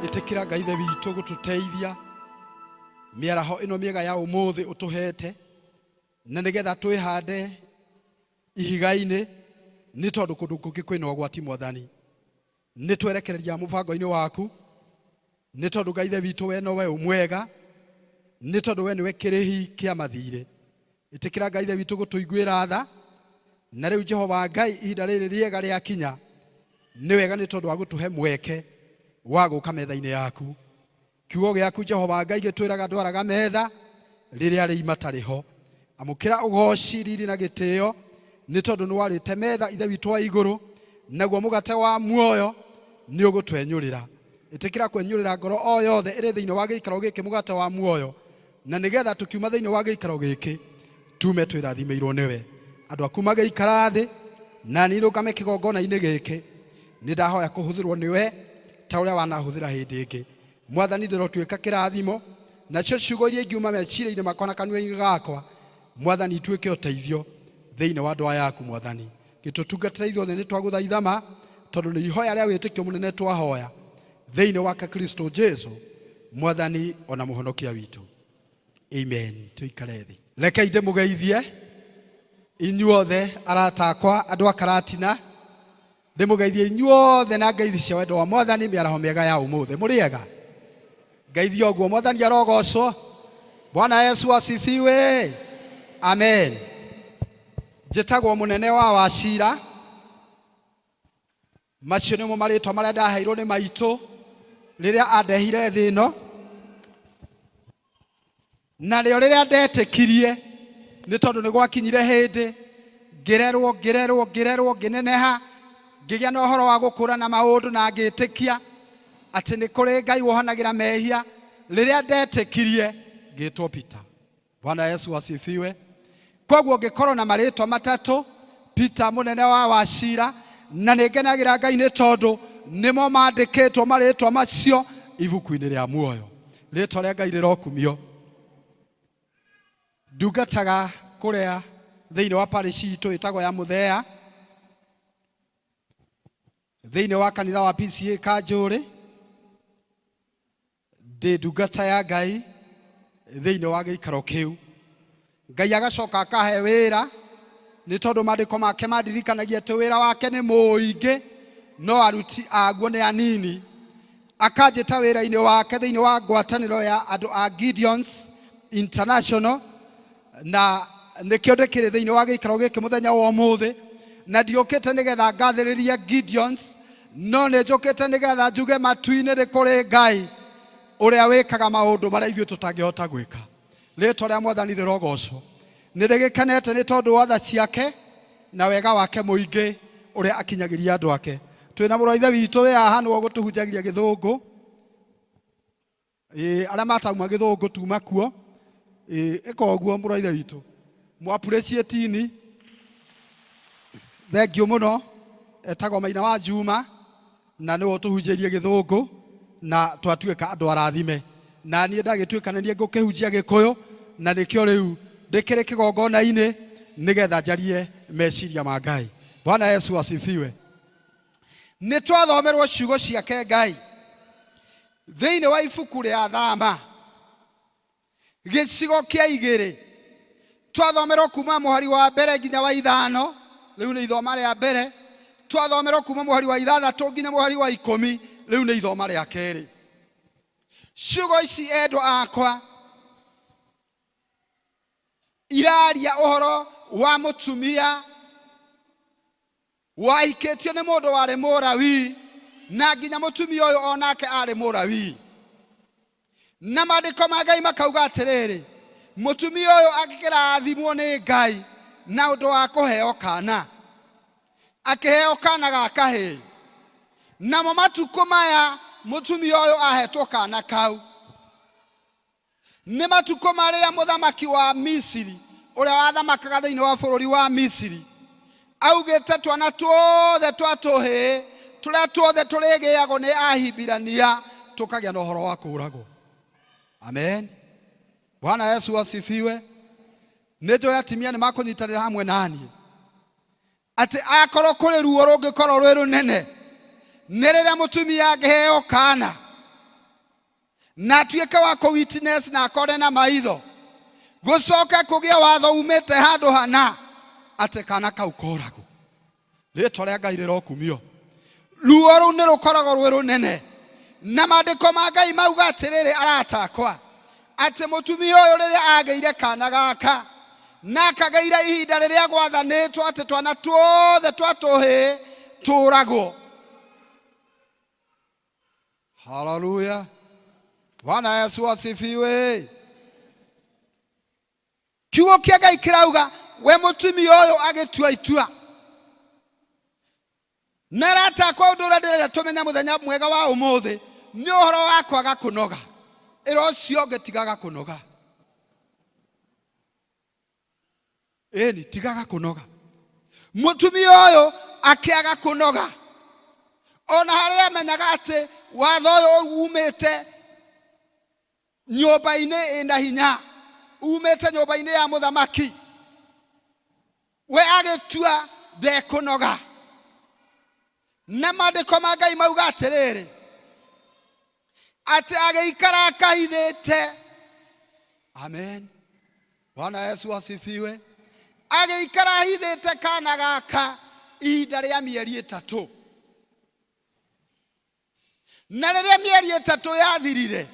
Ĩtĩkĩra Ngai Ithe witũ gũtũteithia mĩaraho ĩno mĩega ya ũmũthĩ ũtũhete, na nĩgetha twĩhande ihiga-inĩ, nĩ tondũ kũndũ kũngĩ kwĩna ũgwati. Mwathani, nĩ twerekereria mũbango-inĩ waku, nĩ tondũ Ngai Ithe witũ we nowe ũmwega, nĩ tondũ we nĩwe kĩrĩhi kĩa mathirĩ. Ĩtĩkĩra Ngai Ithe witũ gũtũiguĩra tha. Na rĩu Jehova Ngai, ihinda rĩrĩ rĩega rĩakinya, nĩ wega nĩ tondũ wa gũtũhe mweke wa gũka metha-inĩ yaku. Kiugo gĩaku Jehova Ngai gĩtwĩraga ndwaraga metha rĩrĩa arĩi matarĩ ho. Amũkĩra ũgoci, riri na gĩtĩo, nĩ tondũ nĩ warĩte metha, Ithe witũ wa igũrũ, naguo mũgate wa muoyo nĩ ũgũtwenyũrĩra. Ĩtĩkĩra kwenyũrĩra ngoro o yothe ĩrĩ thĩinĩ wa gĩikaro gĩkĩ mũgate wa muoyo, na nĩgetha tũkiuma thĩinĩ wa gĩikaro gĩkĩ tume twĩrathimĩirwo nĩwe. Andũ aku magĩikara thĩ, na niĩ rũgame kĩgongona-inĩ gĩkĩ, nĩ ndahoya kũhũthĩrwo nĩwe ta ũrĩa wanahũthĩra hĩndĩ ĩngĩ. Mwathani, ndĩrotuĩka kĩrathimo, nacio ciugo iria ingiuma meciria-inĩ makwa na kanua-inĩ gakwa, Mwathani, ituĩke ũteithio thĩinĩ wa ndũa yaku. Mwathani, gĩtũtungatĩra ithuothe, nĩ twagũthaitha ma, tondũ nĩ ihoya rĩa wĩtĩkio mũnene twahoya thĩinĩ wake Kristo Jesu, Mwathani ona Mũhonokia witũ. Amen. Tũikare thĩ. Rekei ndĩmũgeithie inyuothe, arata akwa, andũ a Karatina. Ndĩmũgeithie inyuothe na ngeithi cia wendo wa Mwathani mĩaraho mĩega ya ũmũthĩ. Mũrĩega? Ngeithia ũguo. Mwathani arogocwo. Bwana Yesu asifiwe. Amen. Njĩtagwo Mũnene wa Wacira. Macio nĩmo marĩtwa marĩa ndaheirwo nĩ maitũ rĩrĩa andehire thĩ ĩno, na rĩo rĩrĩa ndetĩkirie, nĩ tondũ nĩ gwakinyire hĩndĩ ngĩrerwo, ngĩrerwo, ngĩrerwo, ngĩneneha, ngĩgĩa na ũhoro wa gũkũra na maũndũ, na ngĩtĩkia atĩ nĩ kũrĩ Ngai wohanagĩra mehia. Rĩrĩa ndetĩkirie, ngĩtwo Peter. Bwana Yesu asifiwe. Koguo ngĩkorwo na marĩtwa matatũ, Peter Mũnene wa Wacira, na nĩ ngenagĩra Ngai nĩ tondũ nĩmo mandĩkĩtwo marĩtwa macio ibuku-inĩ rĩa muoyo. Rĩtwa rĩa Ngai rĩrokumio. Ndungataga kũrĩa thĩinĩ wa parish itũ ĩtagwo ya Mũthea, thĩinĩ wa kanitha wa PCA Kanjũrĩ. Ndĩ ndungata ya Ngai thĩinĩ wa gĩikaro kĩu. Ngai agacoka akahe wĩra, nĩ tondũ maandĩko make mandirikanagia atĩ wĩra wake nĩ mũingĩ no aruti aguo nĩ anini. Akanjĩta wĩra-inĩ wake thĩinĩ wa ngwatanĩro ya andũ a Gideons International, na nĩkĩo ndĩkĩrĩ thĩinĩ wa gĩikaro gĩkĩ mũthenya wa ũmũthĩ. Na ndiũkĩte nĩgetha ngathĩrĩrie Gideons, no nĩ njũkĩte nĩgetha njuge matu-inĩ nĩ kũrĩ Ngai ũrĩa wĩkaga maũndũ marĩa ithuĩ tũtangĩhota gwĩka. Rĩtwa rĩa Mwathani rĩrogocwo. Nĩ ndĩgĩkenete nĩ tondũ wa tha ciake na wega wake mũingĩ ũrĩa akinyagĩria andũ ake. Twĩna mũrũ wa Ithe witũ wĩ haha, nĩwe ũgũtũhunjagĩria gĩthũngũ. Ĩĩ, arĩa matauma gĩthũngũ tuma kuo. Ĩĩ, ĩka ũguo, mũrũ wa Ithe witũ. Mũ appreciate. Thank you mũno. Etagwo Maina wa Juma, na nĩwe ũtũhunjĩirie gĩthũngũ na twatuĩka andũ arathime. Na niĩ ndagĩtuĩka nĩ niĩ ngũkĩhunjia gĩkũyũ, na nĩkĩo rĩu ndĩkĩrĩ kĩgongona-inĩ nĩgetha njarie meciria ma Ngai. Bwana Yesu asifiwe. Nĩ twathomerwo ciugo ciake Ngai thĩinĩ wa ibuku rĩa Thama, gĩcigo kĩa 2. Twathomerwo kuma mũhari wa 1 nginya wa 5. Rĩu nĩ ithoma rĩa mbere. Twathomerwo kuma mũhari wa 6 nginya mũhari wa 10. Rĩu nĩ ithoma rĩa kerĩ. Ciugo ici, endwa akwa, iraria ũhoro wa mũtumia wahikĩtio nĩ mũndũ warĩ Mũrawii, na nginya mũtumia ũyũ onake arĩ Mũrawii. Na maandĩko ma Ngai makauga atĩrĩrĩ, mũtumia ũyũ akĩrathimwo nĩ Ngai na ũndũ wa kũheo kana, akĩheo kana ga kahĩĩ. Namo matukũ maya mũtumia ũyũ ahetwo kana kau nĩ matukũ marĩa mũthamaki wa Misiri ũrĩa wathamakaga thĩinĩ wa bũrũri wa Misiri augĩte twana tuothe twa tũhĩĩ tũrĩa tuothe tũrĩgĩagwo nĩ Ahibirania tũkagĩa na ũhoro wa kũũragwo. Amen. Bwana Yesu asifiwe. Nĩ njũĩ atimia nĩ makũnyitanĩra hamwe naniĩ atĩ akorwo kũrĩ ruo rũngĩkorwo rwĩ rũnene, nĩ rĩrĩa mũtumia angĩheo kana. Na atuĩke wa kũ witness na akore na maitho. Gũcoke kũgĩe watho umĩte handũ hana atĩ kana kau koragwo. Rĩtwa rĩa Ngai rĩrokumio. Ruo rũu nĩ rũkoragwo rwĩ rũnene. Na maandĩko ma Ngai mauga atĩrĩrĩ, arata akwa, atĩ mũtumia ũyũ rĩrĩa agĩire kana gaka, na akagĩire ihinda rĩrĩa gwathanĩtwo atĩ twana tuothe twa tũhĩĩ tũragwo. Haleluya! Bwana Yesu asifiwe. Kiugo kĩa Ngai kĩrauga we mũtumia ũyũ agĩtua itua. Na arata akwa, ũndũ ũrĩa ndĩrenda tũmenye mũthenya mwega wa ũmũthĩ nĩ ũhoro wa kwaga kũnoga. Ĩra ũcio ũngĩ tigaga kũnoga. Ĩni, tigaga kũnoga. Mũtumia ũyũ akĩaga kũnoga ona harĩa amenyaga atĩ watho ũyũ umĩte nyũmba-inĩ ĩna hinya, umĩte nyũmba-inĩ ya mũthamaki, we agĩtua ndekũnoga. Na maandĩko ma Ngai mauga atĩrĩrĩ, atĩ agĩikara akahithĩte. Amen. Bwana Yesu asifiwe. Agĩikara ahithĩte kana gaka ihinda rĩa mĩeri 3. Na rĩrĩa mĩeri 3 yathirire,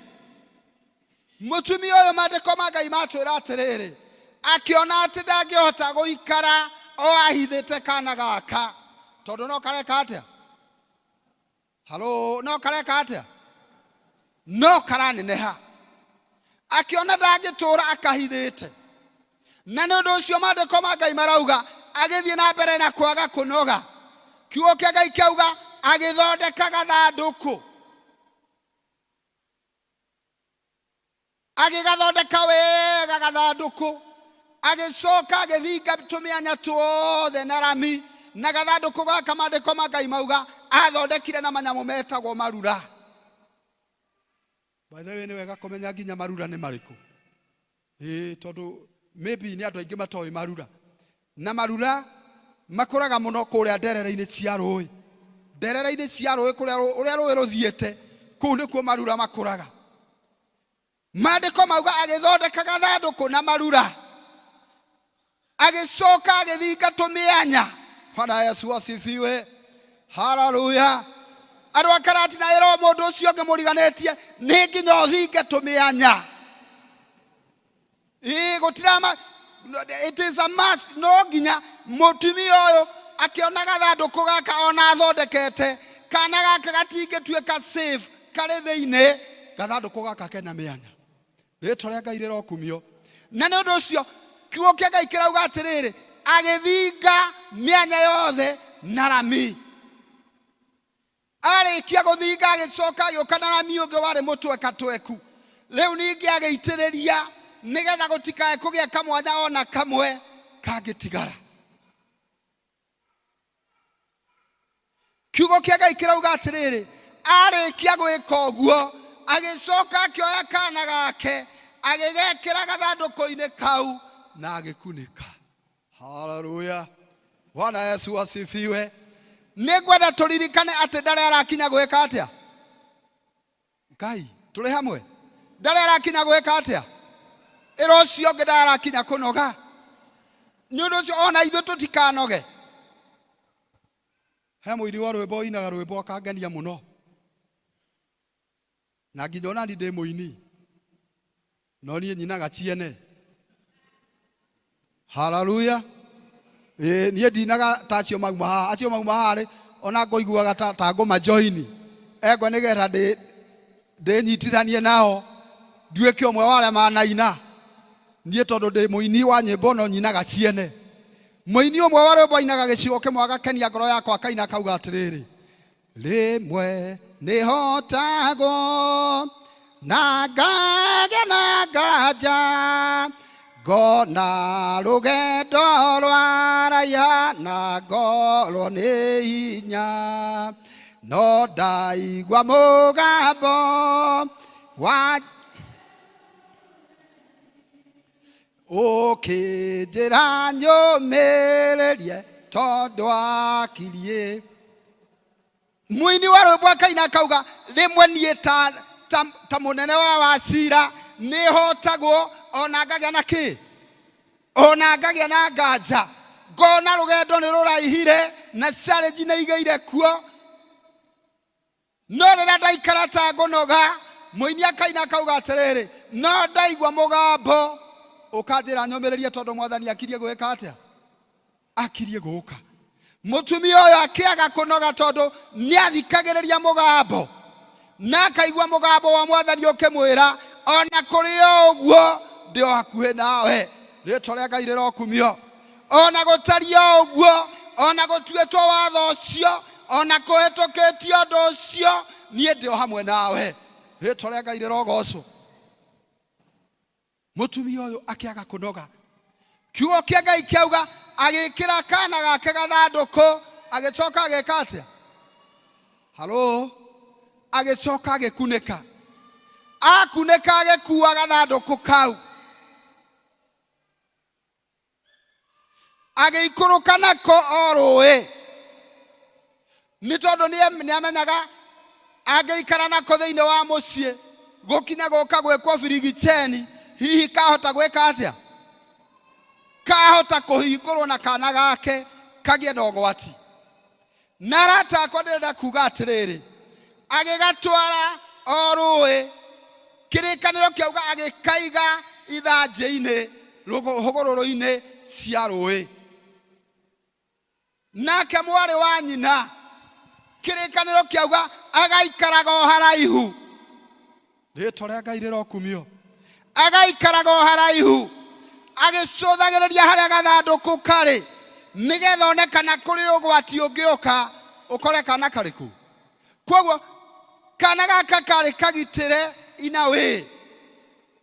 mũtumia ũyũ maandĩko ma Ngai matwĩra atĩrĩrĩ, akĩona atĩ ndangĩhota gũikara o ahithĩte kana gaka, tondũ no kareka atĩa? Halo, no kareka atĩa? No karaneneha. Akĩona ndangĩtũra akahithĩte. Na nĩ ũndũ ũcio maandĩko ma Ngai marauga agĩthiĩ na mbere na kwaga kũnoga. Kiugo kĩa Ngai kĩauga agĩthondeka gathandũkũ. Agĩgathondeka wega gathandũkũ, agĩcoka agĩthinga tũmĩanya tuothe na rami. Na gathandũkũ gaka maandĩko ma Ngai mauga athondekire na manyamũ metagwo marura. By the way, nĩ wega kũmenya nginya marura nĩ marĩkũ. Ĩĩ, tondũ maybe nĩ andũ aingĩ matoĩ marura. Na marura makũraga mũno kũrĩa nderere-inĩ cia rũĩ. Nderere-inĩ cia rũĩ kũrĩa ũrĩa rũĩ rũthiĩte, kũu nĩkuo marura makũraga. Maandĩko mauga agĩthondeka gathandũkũ na marura, agĩcoka agĩthinga tũmĩanya. Bwana Yesu asifiwe. Haleluya. Andũ a Karatina ĩro mũndũ ũcio ũngĩ mũriganĩtie nĩ nginya ũthinge tũmĩanya. Ĩĩ, gũtirama, it is a must. No nginya mũtumia ũyũ akĩona gathandũkũ gaka ona athondekete, kana gaka gatingĩtuĩka safe karĩ thĩinĩ, gathandũkũ gaka kena mĩanya. Rĩtwa rĩa Ngai rĩrokumio. Na nĩ ũndũ ũcio kiugo kĩa Ngai kĩrauga atĩrĩrĩ, agĩthinga mĩanya yothe na rami. Arĩkia gũthinga agĩcoka agĩũka na rami ũngĩ warĩ mũtwekatweku. Rĩu ningĩ agĩitĩrĩria nĩgetha gũtikae kũgĩa kamwanya ona kamwe kangĩtigara. Kiugo kĩa Ngai kĩrauga atĩrĩrĩ, arĩkia gwĩka ũguo agĩcoka akĩoya kana gake agĩgekĩra gathandũkũ-inĩ kau na agĩkunĩka. Haleluya. Bwana Yesu asifiwe. Nĩ ngwenda tũririkane atĩ ndarĩ arakinya gwĩka atĩa? Ngai, tũrĩ hamwe. Ndarĩ arakinya gwĩka atĩa? Ĩra ũcio ũngĩ ndarĩ arakinya kũnoga. Nĩ ũndũ ũcio ona ithuĩ tũtikanoge. He mũini wa rwĩmbo ũinaga rwĩmbo akangenia mũno. Na nginya ona niĩ ndĩ mũini. No niĩ nyinaga ciene. Haleluya. Ĩĩ, niĩ ndinaga ta acio mauma haha. Acio mauma haha rĩ, ona ngũiguaga ta ngũma join. Engwe nĩgetha ndĩnyitithanie nao, nduĩke ũmwe wa arĩa manaina. Niĩ tondũ ndĩ mũini wa nyĩmbo no nyinaga ciene. Mũini ũmwe wa rwĩmbo ainaga gĩcigo kĩmwe agakenia ngoro yakwa, akaina akauga atĩrĩrĩ, rĩmwe nĩhotagwo na ngagĩa na nganja, ngona rũgendo rwa raiha na ngorwo nĩ hinya, no ndaigua mũgambo wa ũkĩnjĩra nyũmĩrĩrie tondũ akirie. Mũini wa rwĩmbo akaina akauga rĩmwe niĩ ta ta, ta mũnene wa wacira nĩ hotagwo ona ngagĩa na kĩ ona ngagĩa na nganja ngona rũgendo nĩ rũraihire na challenge nĩ igĩire kuo no rĩrĩa ndaikara ta ngũnoga mũini akaina akauga atĩrĩrĩ no ndaigua mũgambo ũkanjĩra nyũmĩrĩrie tondũ mwathani akirie gwĩka atĩa akirie gũka mũtumia ũyũ akĩaga kũnoga tondũ nĩathikagĩrĩria mũgambo na akaigua mũgambo wa mwathani ũkĩmwĩra ona kũrĩ o ũguo ndĩ o hakuhĩ nawe rĩtwa rĩa ngai rĩrokumio ona gũtariĩ o ũguo ona gũtuĩtwo watho ũcio ona kũhĩtũkĩtio ũndũ ũcio niĩ ndĩ o hamwe nawe rĩtwa rĩa ngai rĩrogocwo mũtumia ũyũ akĩaga kũnoga kiugo kĩa ngai kĩauga agĩkĩra kana gake gathandũkũ agĩcoka agĩka atĩa halo agĩcoka agĩkunĩka akunĩka agĩkua gathandũkũ kau agĩikũrũka nako o rũĩ nĩ tondũ nĩ amenyaga angĩikara nako thĩinĩ wa mũciĩ gũkinya gũka gwĩkwo birigicheni hihi kahota gwĩka atĩa kahota kũhingũrwo na kana gake kagĩe na ũgwati na arata akwa ndĩrenda kuga atĩrĩrĩ agĩgatwara o rũĩ kĩrĩkanĩro kĩauga agĩkaiga ithanjĩ-inĩ hũgũrũrũ-inĩ cia rũĩ nake mwarĩ wa nyina kĩrĩkanĩro kĩauga agaikaraga o haraihu rĩtwa rĩa ngai rĩrokumio agaikaraga o haraihu agĩcũthagĩrĩria harĩa gathandũkũ karĩ nĩgetha one kana kũrĩ ũgwati ũngĩũka ũkore kana karĩ kũu koguo kana gaka karĩ kagitĩre ina wĩ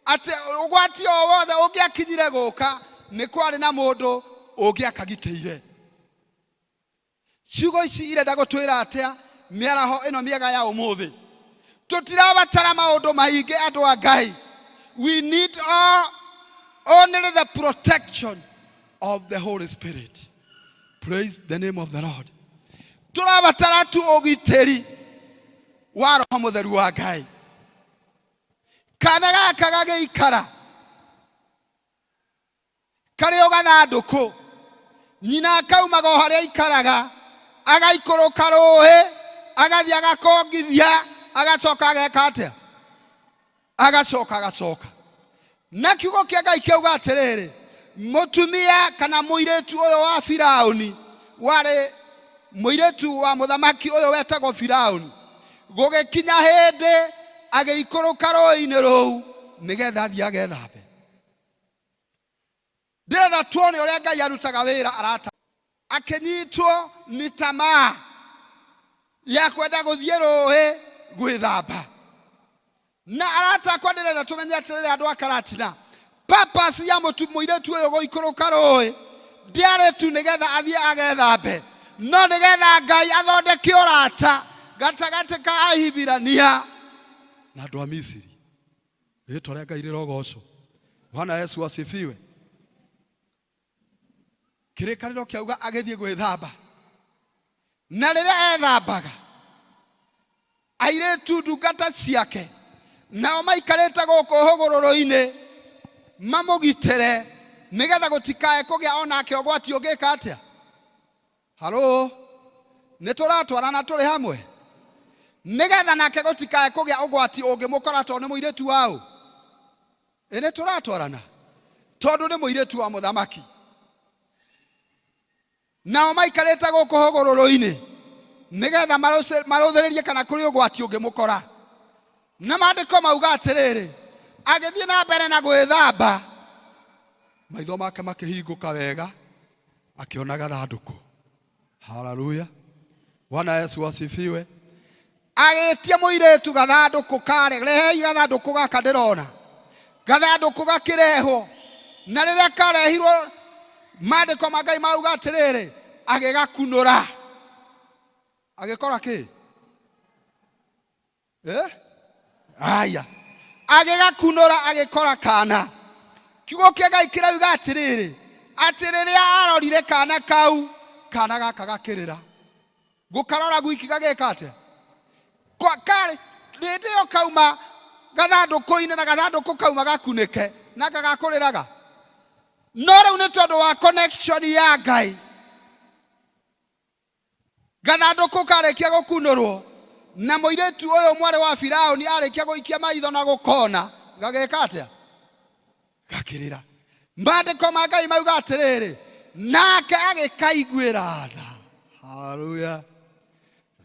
atĩ ũgwati o wothe ũngĩakinyire gũka nĩ kwarĩ na mũndũ ũngĩakagitĩire ciugo ici irenda gũtwĩra atĩa mĩaraho ĩno mĩega ya ũmũthĩ tũtirabatara maũndũ maingĩ andũ a ngai we need all, only the protection of the holy spirit praise the name of the lord tũrabatara tu ũgitĩri wa roho mũtheru wa ngai kana gaka gagĩikara karĩ o gathandũkũ nyina akaumaga o harĩa aikaraga agaikũrũka rũĩ agathiĩ agakongithia agacoka ageka atĩa agacoka agacoka na kiugo kĩa ngai kĩauga atĩrĩrĩ mũtumia kana mũirĩtu ũyũ wa firauni warĩ mũirĩtu wa mũthamaki ũyũ wetagwo firauni gũgĩkinya hĩndĩ agĩikũrũka rũĩ-inĩ rũu nĩgetha athiĩ agethambe ndĩrenda tuone ũrĩa ngai arutaga wĩra arata akĩnyitwo nĩ tamaa ya kwenda gũthiĩ rũĩ gwĩthamba na arata akwa ndĩrenda tũmenye atĩrĩrĩ andũ a karatina purpose ya mũtu mũirĩtu ũyũ gũikũrũka rũĩ ndĩarĩ tu nĩgetha athiĩ agethambe no nĩgetha ngai athondeke ũrata gatagatĩ ka ahibirania na andũ a misiri rĩtwa rĩa ngai rĩrogocwo bwana yesu asifiwe kĩrĩkanĩro kĩauga agĩthiĩ gwĩthamba na rĩrĩa ethambaga airĩtu ndungata ciake nao maikarĩte gũkũ hũgũrũrũ-inĩ mamũgitĩre nĩgetha gũtikae kũgĩa onake ũgwati ũngĩka atĩa halo nĩ tũratwarana tũrĩ hamwe nĩgetha nake gũtikae kũgĩa ũgwati ũngĩmũkora tondũ nĩ mũirĩtu waũ ĩ nĩ tũratwarana tondũ nĩ mũirĩtu wa mũthamaki nao maikarĩte gũkũ hũgũrũrũ-inĩ nĩgetha marũthĩrĩrie kana kũrĩ ũgwati ũngĩmũkora na maandĩko mauga atĩrĩrĩ agĩthiĩ na mbere na gwĩthamba maitho make makĩhingũka wega akĩona gathandũkũ haleluya bwana yesu asifiwe agĩtia mũirĩtu gathandũkũ karĩ rehei gathandũkũ gaka ndĩrona gathandũkũ gakĩrehwo na rĩrĩa karehirwo maandĩko ma ngai mauga atĩrĩrĩ agĩgakunũra agĩkora kĩ eh? aya agĩgakunũra agĩkora kana kiugo kĩa ngai kĩrauga atĩrĩrĩ atĩ rĩrĩa arorire kana kau kana gaka gakĩrĩra gũkarora gwiki gagĩka atĩa karĩ hĩndĩ ĩyo kauma gathandũkũ-inĩ na gathandũkũ kauma gakunĩke na gagakũrĩraga. No rĩu nĩ tondũ wa connection ya Ngai, gathandũkũ karĩkia gũkunũrwo na mũirĩtu ũyũ mwarĩ wa Firaũni arĩkia gũikia maitho na gũkona, gagĩka atĩa? Gakĩrĩra. Maandĩko ma Ngai mauga atĩrĩrĩ, nake agĩkaiguĩra tha. Haleluya.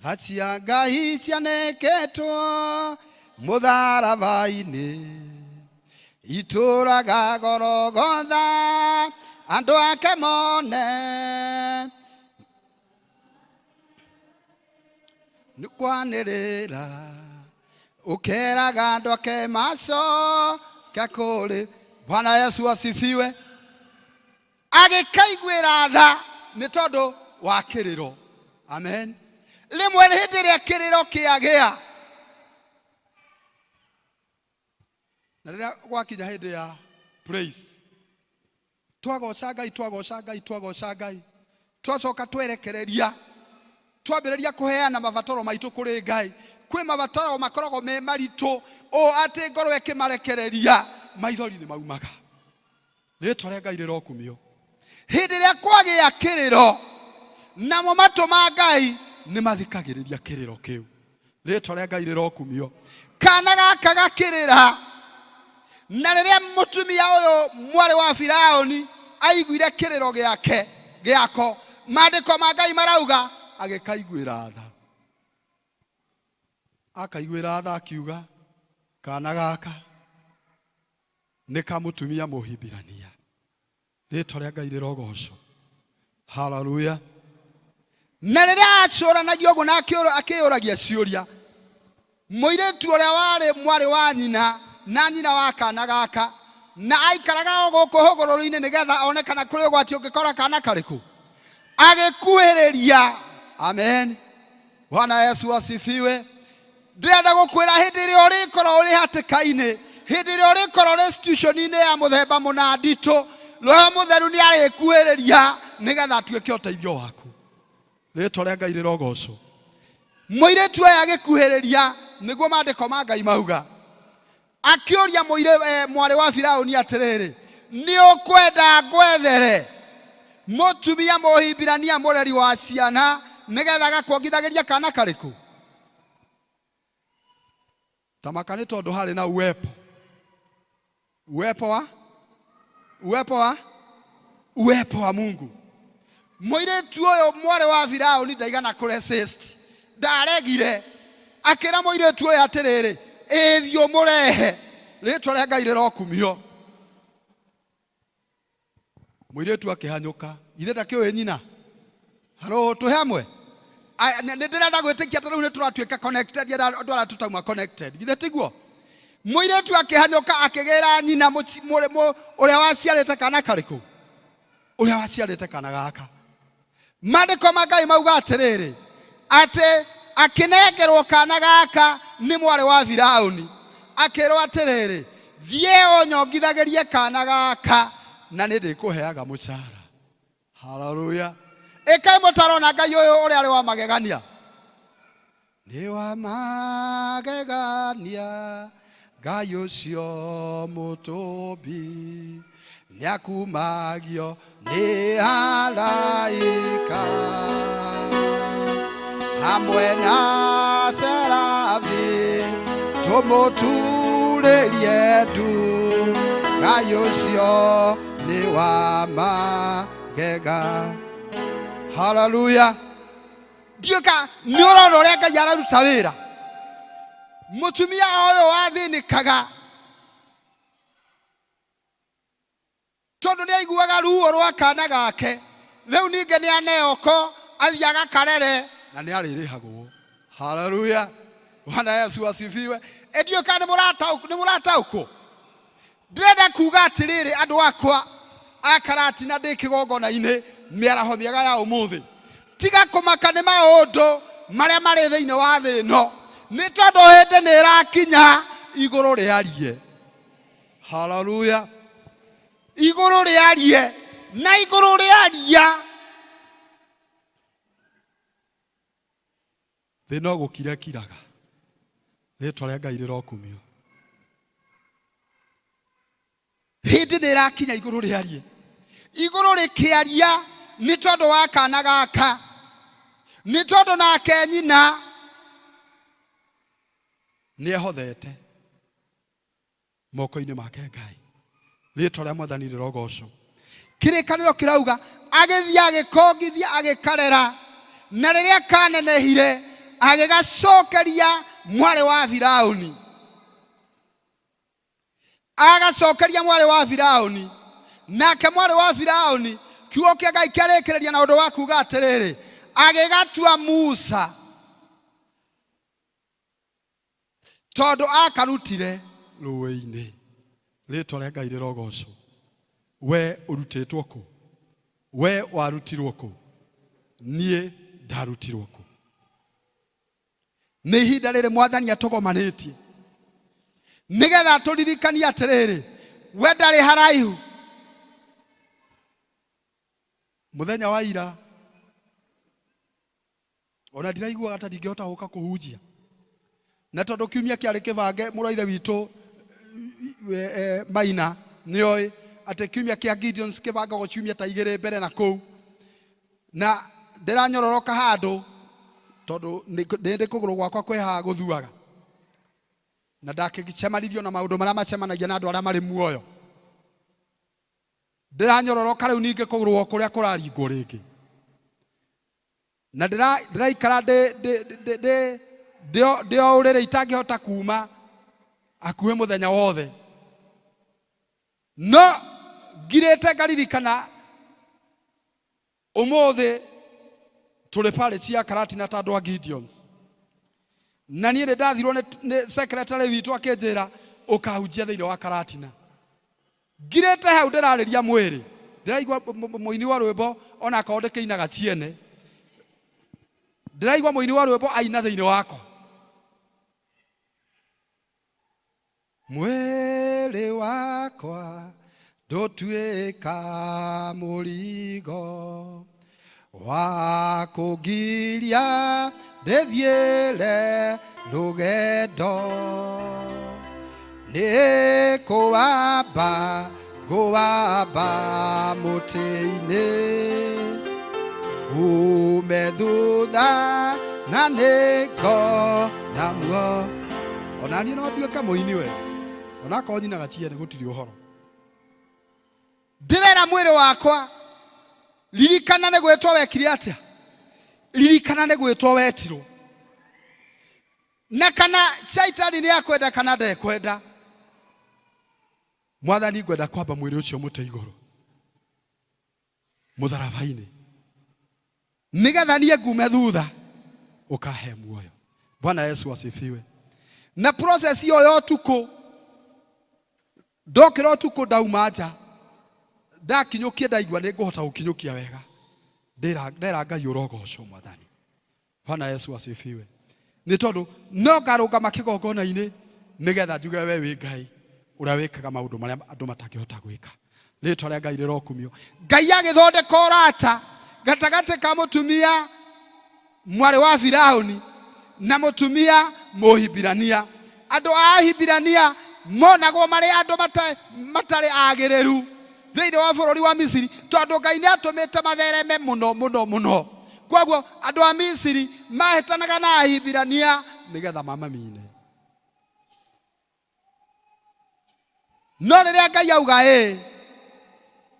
Tha cia Ngai cianĩkĩtwo mũtharaba-inĩ, itũraga Gologotha andũ ake mone. Nĩ kwanĩrĩra ũkeraga andũ ake macoke kũrĩ. Bwana Yesu asifiwe. Agĩkaiguĩra tha nĩ tondũ wa kĩrĩro. Amen. Rĩmwe hĩndĩ ĩrĩa kĩrĩro kĩagĩa na rĩrĩa gwakinya hĩndĩ ya praise, twagoca Ngai, twagoca Ngai, twagoca Ngai, twacoka twerekereria, twambĩrĩria kũheana mabataro maitũ kũrĩ Ngai. Kwĩ mabataro makoragwo me maritũ ũũ atĩ ngoro ĩkĩmarekereria maithori nĩ maumaga. Rĩtwa rĩa Ngai rĩrokumio. Hĩndĩ ĩrĩa kwagĩa kĩrĩro, namo matũ ma Ngai nĩ mathikagĩrĩria kĩrĩro kĩu. Rĩtwa rĩa Ngai rĩrokumio. Kana gaka gakĩrĩra, na rĩrĩa mũtumia ũyũ mwarĩ wa Firaũni aiguire kĩrĩro gĩake gĩako, maandĩko ma Ngai marauga agĩkaiguĩra tha. Akaiguĩra tha akiuga, kana gaka nĩ ka mũtumia Mũhibirania. Rĩtwa rĩa Ngai rĩrogocwo. Haleluya. Na rĩrĩa acũranagia ũguo na akĩyũragia ciũria, mũirĩtu ũrĩa warĩ mwarĩ wa nyina na nyina wa kana gaka, na aikaraga o gũkũ hũgũrũrũ-inĩ nĩgetha one kana kũrĩ ũgwati ũngĩkora kana karĩkũ, agĩkuhĩrĩria. Amen. Bwana Yesu asifiwe. Ndĩrenda gũkwĩra hĩndĩ ĩrĩa ũrĩkorwo ũrĩ hatĩka-inĩ, hĩndĩ ĩrĩa ũrĩkorwo ũrĩ situation-inĩ ya mũthemba mũna nditũ, Roho Mũtheru nĩ arĩkuhĩrĩria nĩgetha atuĩke ũteithio waku. Rĩtwa rĩa Ngai rĩrogocwo. Mũirĩtu ũyũ agĩkuhĩrĩria, nĩguo maandĩko ma Ngai mauga, akĩũria mwarĩ wa Firaũni atĩrĩrĩ, nĩ ũkwenda ngwethere mũtumia Mũhibirania mũreri wa ciana nĩgetha agakuongithagĩria kana karĩkũ? Tamaka nĩ tondũ harĩ na uwepo. Uwepo wa? Uwepo wa? Uwepo wa Mungu. Mũirĩtu ũyũ mwarĩ wa Firaũni ndaigana kũ resist, ndaregire. Akĩra mũirĩtu ũyũ atĩrĩrĩ, ĩĩ thiĩ ũmũrehe. Rĩtwa rĩa Ngai rĩrokumio. Mũirĩtu akĩhanyũka. Ithe ndakĩũĩ nyina. Haro twĩ hamwe? Nĩ ndĩrenda gwĩtĩkia ta rĩu nĩ tũratuĩka connected, andũ arĩa tũtauma connected. Githĩ tiguo? Mũirĩtu akĩhanyũka akĩgĩra nyina ũrĩa waciarĩte kana karĩkũ? Ũrĩa waciarĩte kana gaka. Maandĩko ma Ngai mauga atĩrĩrĩ, atĩ akĩnengerwo kana gaka nĩ mwarĩ wa Firaũni, akĩrwo atĩrĩrĩ, thiĩ ũnyongithagĩrie kana gaka na nĩ ndĩkũheaga mũcara. Haleluya. Ĩkai mũtarona Ngai ũyũ ũrĩa arĩ wa magegania. Nĩ wa magegania Ngai ũcio mũtũmbi, nĩakumagio nĩ araika hamwe na serafi, tũmũturĩrie ndu. Ngai ũcio nĩ wa magega. Haleluya. Ndiũĩ ka nĩ ũrona ũrĩa Ngai araruta wĩra. Mũtumia ũyũ wathĩnĩkaga tondũ nĩ aiguaga ruo rwa kana gake, rĩu ningĩ nĩ aneoko athiĩ agakarere na nĩ arĩrĩhagwo. Haleluya. Bwana Yesu asifiwe. Ndiũĩ ka nĩ mũrataũkwo. Ndĩrenda kuga atĩrĩrĩ, andũ akwa a Karatina, ndĩ kĩgongona-inĩ mĩaraho mĩega ya ũmũthĩ, tiga kũmaka nĩ maũndũ marĩa marĩ thĩinĩ wa thĩ ĩno, nĩ tondũ hĩndĩ nĩ ĩrakinya igũrũ rĩarie. Haleluya. Igũrũ rĩarie, na igũrũ rĩaria thĩ no gũkira kiraga. Rĩtwa rĩa Ngai rĩrokumio. Hĩndĩ nĩ ĩrakinya igũrũ rĩarie. Igũrũ rĩkĩaria nĩ tondũ wa kana gaka, nĩ tondũ nake nyina nĩ ehothete moko-inĩ make Ngai. Rĩtwa rĩa Mwathani rĩrogocwo. Kĩrĩkanĩro kĩrauga agĩthiĩ agĩkongithia agĩkarera, na rĩrĩa kanenehire agĩgacokeria mwarĩ wa Firauni. Agacokeria mwarĩ wa Firauni, nake mwarĩ wa Firauni, kiugo kĩa Ngai kĩarĩkĩrĩria na ũndũ wa kuga atĩrĩrĩ, agĩgatua Musa tondũ akarutire rũĩ-inĩ. Rĩtwa rĩa Ngai rĩrogocwo. We ũrutĩtwo kũ? We warutirwo kũ? Niĩ ndarutirwo kũ? Nĩ ihinda rĩrĩ Mwathani atũgomanĩtie nĩgetha atũririkanie atĩrĩrĩ, we ndarĩ haraihu. Mũthenya wa ira ona ndiraiguaga ta ndingĩhota gũka kũhunjia, na tondũ kiumia kĩarĩ kĩbange, mũrũ wa ithe witũ Maina nĩoĩ atĩ kiumia kĩa Gideons kĩbangagwo ciumia ta igĩrĩ mbere na kũu, na ndĩranyororoka handũ tondũ nĩ ndĩ kũgũrũ gwakwa kwĩ haha gũthuaga, na ndakĩcemanirio na maũndũ marĩa macemanagia na andũ arĩa marĩ muoyo. Ndĩranyororoka rĩu ningĩ kũgũrũ o kũrĩa kũraringwo rĩngĩ, na ndĩraikara ndĩ o ũrĩrĩ itangĩhota kuma hakuhĩ mũthenya wothe, no ngirĩte ngaririkana ũmũthĩ tũrĩ parĩ cia Karatina ta andũ a Gideons, na niĩ nĩ ndathirwo nĩ secretary witũ akĩnjĩra ũkahunjia thĩinĩ wa Karatina. Ngirĩte hau ndĩrarĩria mwĩrĩ, ndĩraigua mũini wa rwĩmbo ona akorwo ndĩkĩinaga ciene, ndĩraigua mũini wa rwĩmbo aina thĩinĩ wakwa. Mwĩrĩ wakwa ndũtuĩka mũrigo wa kũngiria ndĩthiĩre rũgendo, nĩ kũwamba ngũwamba mũtĩ-inĩ, ume thutha na nĩ ngona muoyo. Ona niĩ no nduĩke mũini we, onakorwo nyinaga ciene gũtirĩ ũhoro. Ndĩrera mwĩrĩ wakwa, ririkana nĩ gwĩtwo wekire atĩa, ririkana nĩ gwĩtwo wetirwo, na kana shaitani nĩ akwenda kana ndekwenda, Mwathani ngwenda kwamba mwĩrĩ ũcio mũtĩ igũrũ mũtharaba-inĩ, nĩgetha niĩ ngume thutha ũkahe muoyo. Bwana Yesu asifiwe. Na process ĩyo ya ũtukũ, ndokĩra ũtukũ ndauma nja, ndakinyũkia ndaigua nĩ ngũhota gũkinyũkia wega, ndera Ngai ũrogocwo Mwathani. Bwana Yesu asifiwe. Nĩ tondũ no ngarũgama kĩgongona-inĩ nĩgetha njuge we wĩ Ngai ũrĩa wĩkaga maũndũ marĩa andũ matangĩhota gwĩka. Rĩtwa rĩa Ngai rĩrokumio. Ngai agĩthondeka ũrata gatagatĩ ka mũtumia mwarĩ wa Firauni na mũtumia Mũhibirania. Andũ a Ahibirania monagwo marĩ andũ matarĩ agĩrĩru thĩinĩ wa bũrũri wa Misiri, tondũ Ngai nĩ atũmĩte mathereme mũno mũno mũno. Kwoguo andũ a Misiri mahĩtanaga na Ahibirania nĩgetha mamamine. No rĩrĩa Ngai auga ĩĩ,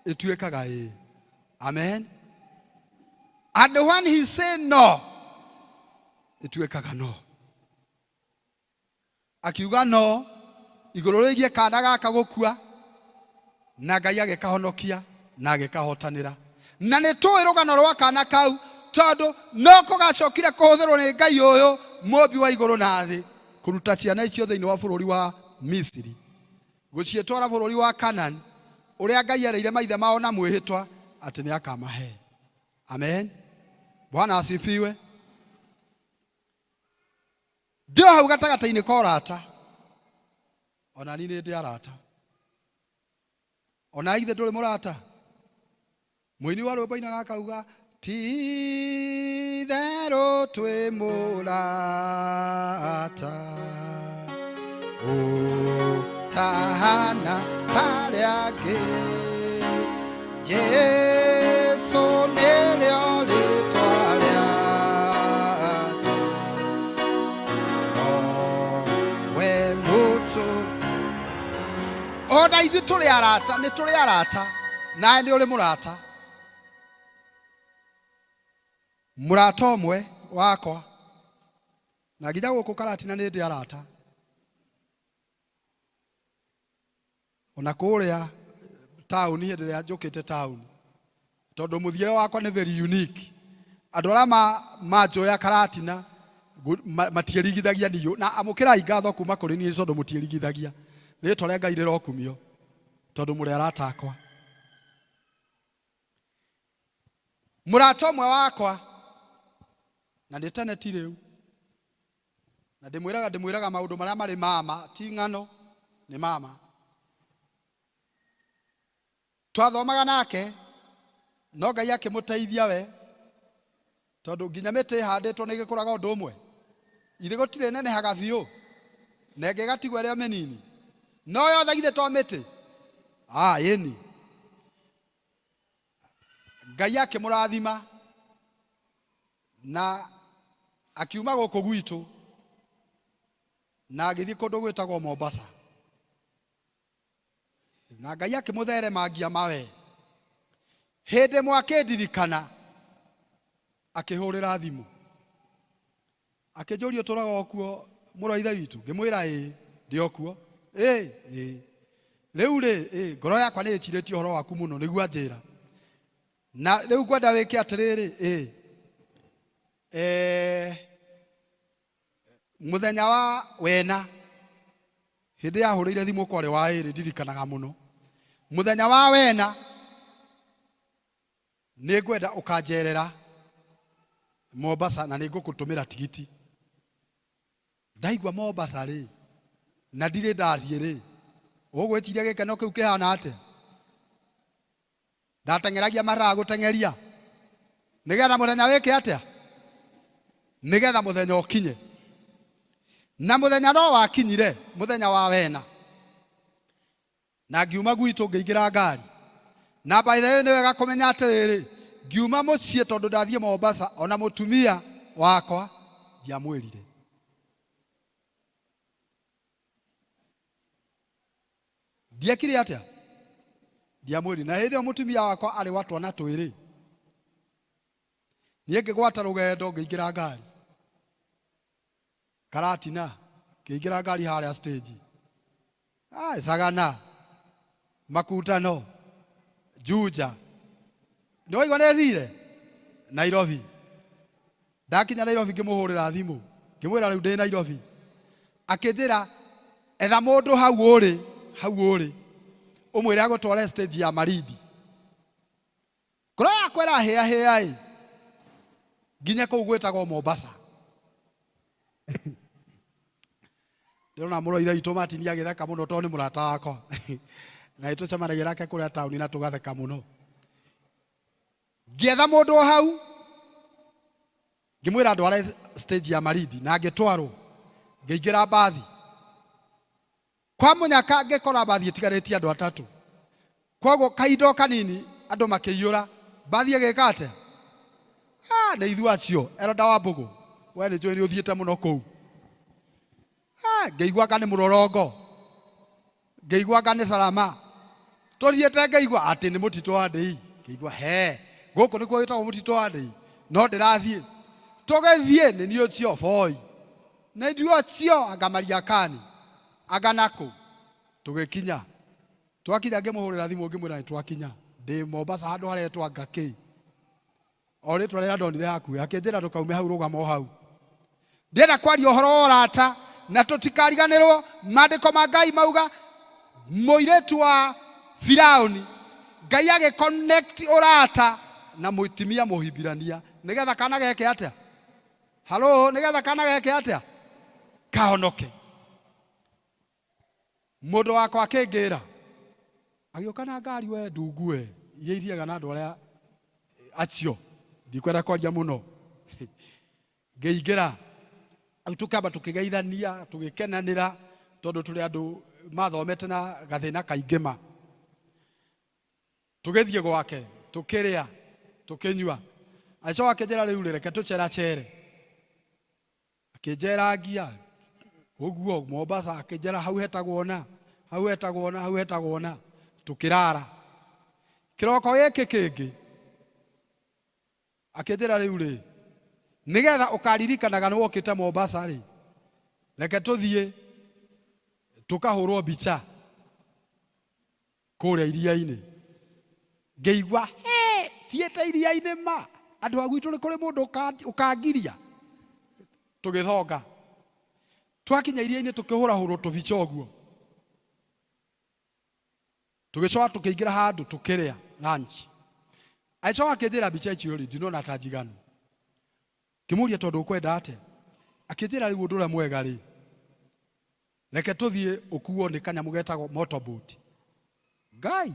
ĩtuĩkaga ĩĩ. Amen. And when he say no, ĩtuĩkaga no. Akiuga no igũrũ rĩgiĩ kana gaka gũkua, na Ngai agĩkahonokia na agĩkahotanĩra. Na nĩ tũĩ rũgano rwa kana kau, tondũ no kũgacokire kũhũthĩrwo nĩ Ngai ũyũ mũmbi wa igũrũ na thĩ kũruta ciana icio thĩinĩ wa bũrũri wa Misiri gũciĩtwara bũrũri wa Kanani, ũrĩa Ngai erĩire maithe mao na mwĩhĩtwa atĩ nĩ akamahe. Amen. Bwana asifiwe. Ndĩ o hau gatagatĩ-inĩ ka ũrata, ona niĩ nĩ ndĩ arata. Ona ithe ndũrĩ mũrata. Mũini wa rwĩmbo ainaga akauga, ti itherũ twĩ mũrata, ũtahana tarĩa angĩ. Witũ ona ithuĩ tũrĩ arata, nĩ tũrĩ arata, nawe nĩ ũrĩ mũrata. Mũrata ũmwe wakwa na nginya gũkũ Karatina nĩ ndĩ arata, ona kũrĩa taũni hĩndĩ ĩrĩa njũkĩte taũni, tondũ mũthiĩre wakwa nĩ very unique. Andũ arĩa manjũya Karatina matiĩrigithagia niũ, na amũkĩrai ngatho kuma kũrĩ niĩ tondũ mũtiĩrigithagia. Rĩtwa rĩa Ngai rĩrokumio tondũ mũrĩ arata akwa. Mũrata ũmwe wakwa, na nĩ tene ti rĩu, na ndĩmwĩraga maũndũ marĩa marĩ mama, ti ng'ano, nĩ mama. Twathomaga nake, no Ngai akĩmũteithia we, tondũ nginya mĩtĩ ĩhandĩtwo nĩ ĩgĩkũraga ũndũ ũmwe. Ithe gũtirĩ nenehaga biũ, na ĩngĩ ĩgatigwo ĩrĩ o mĩnini. No yothe githĩ to mĩtĩ? Ah, ĩni. Ngai akĩmũrathima na akiuma gũkũ gwitũ na agĩthiĩ kũndũ gwĩtagwo Mombasa. Na Ngai akĩmũtheremangia mawe. Hĩndĩ ĩmwe akĩndirikana, akĩhũrĩra thimũ. Akĩnjũria ũtũraga o kuo mũrũ wa ithe witũ? Ngĩmwĩra ĩĩ, ndĩ o kuo. Ĩĩ, ĩĩ. Rĩu rĩ, ĩĩ, ngoro yakwa nĩ ĩcirĩtie ũhoro waku mũno, nĩguo anjĩra. Na rĩu ngwenda wĩke atĩrĩrĩ, ĩĩ. Mũthenya wa wena, hĩndĩ yahũrĩire thimũ kwarĩ wa ĩrĩ, ndirikanaga mũno. Mũthenya wa wena, nĩ ngwenda ũkanjerera Mombasa na nĩ ngũkũtũmĩra tigiti. Ndaigua Mombasa rĩ, na ndirĩ ndathiĩ rĩ, ũgwĩciria gĩkeno kĩu kĩhana atĩa? Ndateng'eragia maraa gũteng'eria nĩgetha mũthenya wĩke atĩa? Nĩgetha mũthenya ũkinye. Na mũthenya no wakinyire, mũthenya wa wena. Na ngiuma gwitũ ngĩingĩra ngari. Na by the way nĩ wega kũmenya atĩrĩrĩ, ngiuma mũciĩ tondũ ndathiĩ Mombasa, ona mũtumia wakwa ndiamwĩrire. Ndiekire atĩa? Ndiamwĩrire. Na hĩndĩ ĩyo mũtumia wakwa arĩ wa twana twĩrĩ. Niĩ ngĩgwata rũgendo ngĩingĩra ngari. Karatina, ngĩingĩra ngari harĩa stage. Ai, Sagana, Makutano, Juja. Nĩ waigua nĩ thire? Nairobi. Ndakinya Nairobi ngĩmũhũrĩra thimũ, ngĩmwĩra rĩu ndĩ Nairobi. Akĩnjĩra etha mũndũ hau ũrĩ, hau ũrĩ, ũmwĩre agũtware stage ya Malindi. Ngoro yakwa ĩrahĩahĩa ĩ, nginya kũu gwĩtagwo Mombasa. Ndĩrona mũrũ wa ithe witũ Martin agĩtheka mũno tondũ nĩ mũrata wakwa. Na nĩ tũcemanagia nake kũrĩa taũni na tũgatheka mũno. Ngĩetha mũndũ o hau, ngĩmwĩra ndware stage ya Malindi na ngĩtwarwo. Ngĩingĩra mbathi. Kwa mũnyaka ngĩkora mbathi ĩtigarĩtie andũ atatũ. Kwoguo kahinda o kanini andũ makĩiyũra. Mbathi ĩgĩka atĩa? Ah, nĩ ithuĩ acio. Elda wa Mbũgũ, we nĩ njũĩ nĩ ũthiĩte mũno kũu. Ah, ngĩigua anga nĩ mũrorongo. Ngĩigua anga nĩ Salama. Tũthiĩte ngĩigua atĩ nĩ mũtitũ wa Ndĩi. Ngĩigua he, gũkũ nĩkuo gwĩtagwo mũtitũ wa Ndĩi. No ndĩrathiĩ. Tũgĩthiĩ nĩ niĩ ũcio boy. Nĩ ithuĩ acio anga Mariakani, anga nakũ. Tũgĩkinya. Twakinya ngĩmũhũrĩra thimũ ngĩmwĩra nĩ twakinya. Ndĩ Mombasa handũ haretwo anga kĩ. O rĩtwa rĩrĩa ndonire hakuhĩ, akĩnjĩra ndũkaume hau, rũgama o hau. Ndĩrenda kwaria ũhoro wa ũrata na tũtikariganĩrwo maandĩko ma Ngai mauga mũirĩtu wa Firauni Ngai agĩ connect ũrata na mũtumia Mũhibirania nĩgetha kana geke atĩa? Halo, nĩgetha kana geke atĩa? Kahonoke. Mũndũ wakwa akĩngĩra agĩũka na ngari we ndungu we iria ithiaga na andũ arĩa acio ndikwenda kwaria mũno. Ngĩingĩra rĩu tũkĩamba tũkĩgeithania tũgĩkenanĩra tondũ tũrĩ andũ mathomete na gathĩna kaingĩ ma. Tũgĩthiĩ gwake tũkĩrĩa tũkĩnyua, agĩcoka akĩnjĩra rĩu rĩ reke tũceracere. Akĩnjerangia Ũguo Mombasa akĩnjĩra hau hetagwo na hau hetagwo na hau hetagwo na tũkĩrara. Kĩroko gĩkĩ kĩngĩ akĩnjĩra rĩu rĩ, nĩgetha ũkaririkanaga nĩ wokĩte Mombasa rĩ, reke tũthiĩ tũkahũrwo mbica kũrĩa iria-inĩ. Ngĩigua he thiĩte iria-inĩ ma andũ a gwitũ nĩ kũrĩ mũndũ ũkangiria. Tũgĩthonga twakinya iria-inĩ tũkĩhũrahũrwo tũbica ũguo, tũgĩcoka tũkĩingĩra handũ tũkĩrĩa lunch. Agĩcoka akĩnjĩra mbica icio rĩ, ndinona ta njiganu. Ngĩmũria tondũ ũkwenda atĩa? Akĩnjĩra rĩu ũndũ ũrĩa mwega rĩ, reke tũthiĩ ũkuo nĩ kanyamũ getagwo motorboat. Ngai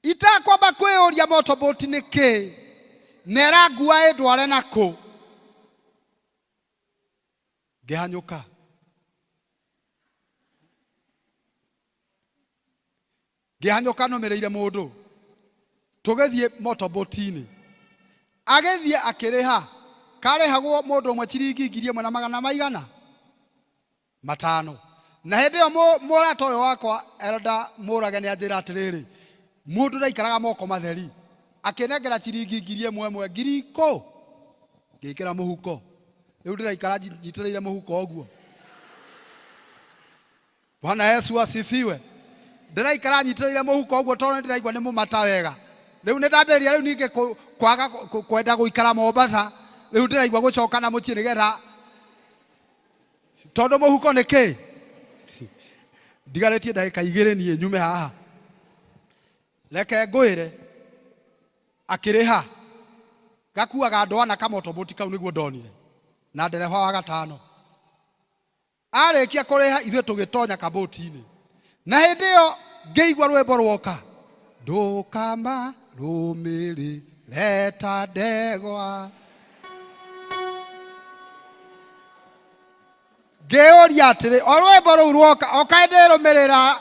itakwamba kwĩyũria motorboat nĩ kĩ na ĩrangua ĩndware nakũ. Ngĩhanyũka ngĩhanyũka nũmĩrĩire mũndũ tũgĩthiĩ motorboat-inĩ. Agĩthiĩ akĩrĩha, karĩhagwo mũndũ ũmwe ciringi 1500. Na hĩndĩ ĩyo mũrata ũyũ wakwa Elda Mũrage nĩ anjĩra atĩrĩrĩ, mũndũ ndaikaraga moko matheri. Akĩnengera ciringi 1000 ĩmwe, ngiri ikũ ngĩkĩra mũhuko. Rĩu ndĩraikara nyitĩrĩire mũhuko ũguo. Bwana Yesu asifiwe. Ndĩraikara nyitĩrĩire mũhuko ũguo tondũ nĩndĩraigua nĩ mũmata wega. Rĩu nĩndambĩrĩria rĩu ningĩ kwaga kwenda gũikara Mombasa. Rĩu ndĩraigua gũcoka na mũciĩ nĩgetha tondũ mũhuko nĩ kĩ? Ndigarĩtie ndagĩka igĩrĩ niĩ nyume haha. Reke ngwĩre, akĩrĩha gakuaga andũ ana kamotoboti kau nĩguo ndonire na ndereba wa gatano. Arĩkia kũrĩha ithuĩ tũgĩtonya kabũti-inĩ, na hĩndĩ ĩyo ngĩigua rwĩmbo rwoka, ndũkamarũmĩrĩre ta ndegwa. Ngĩyũria atĩrĩ, o rwĩmbo rũu rwoka, o kaĩ ndĩrũmĩrĩra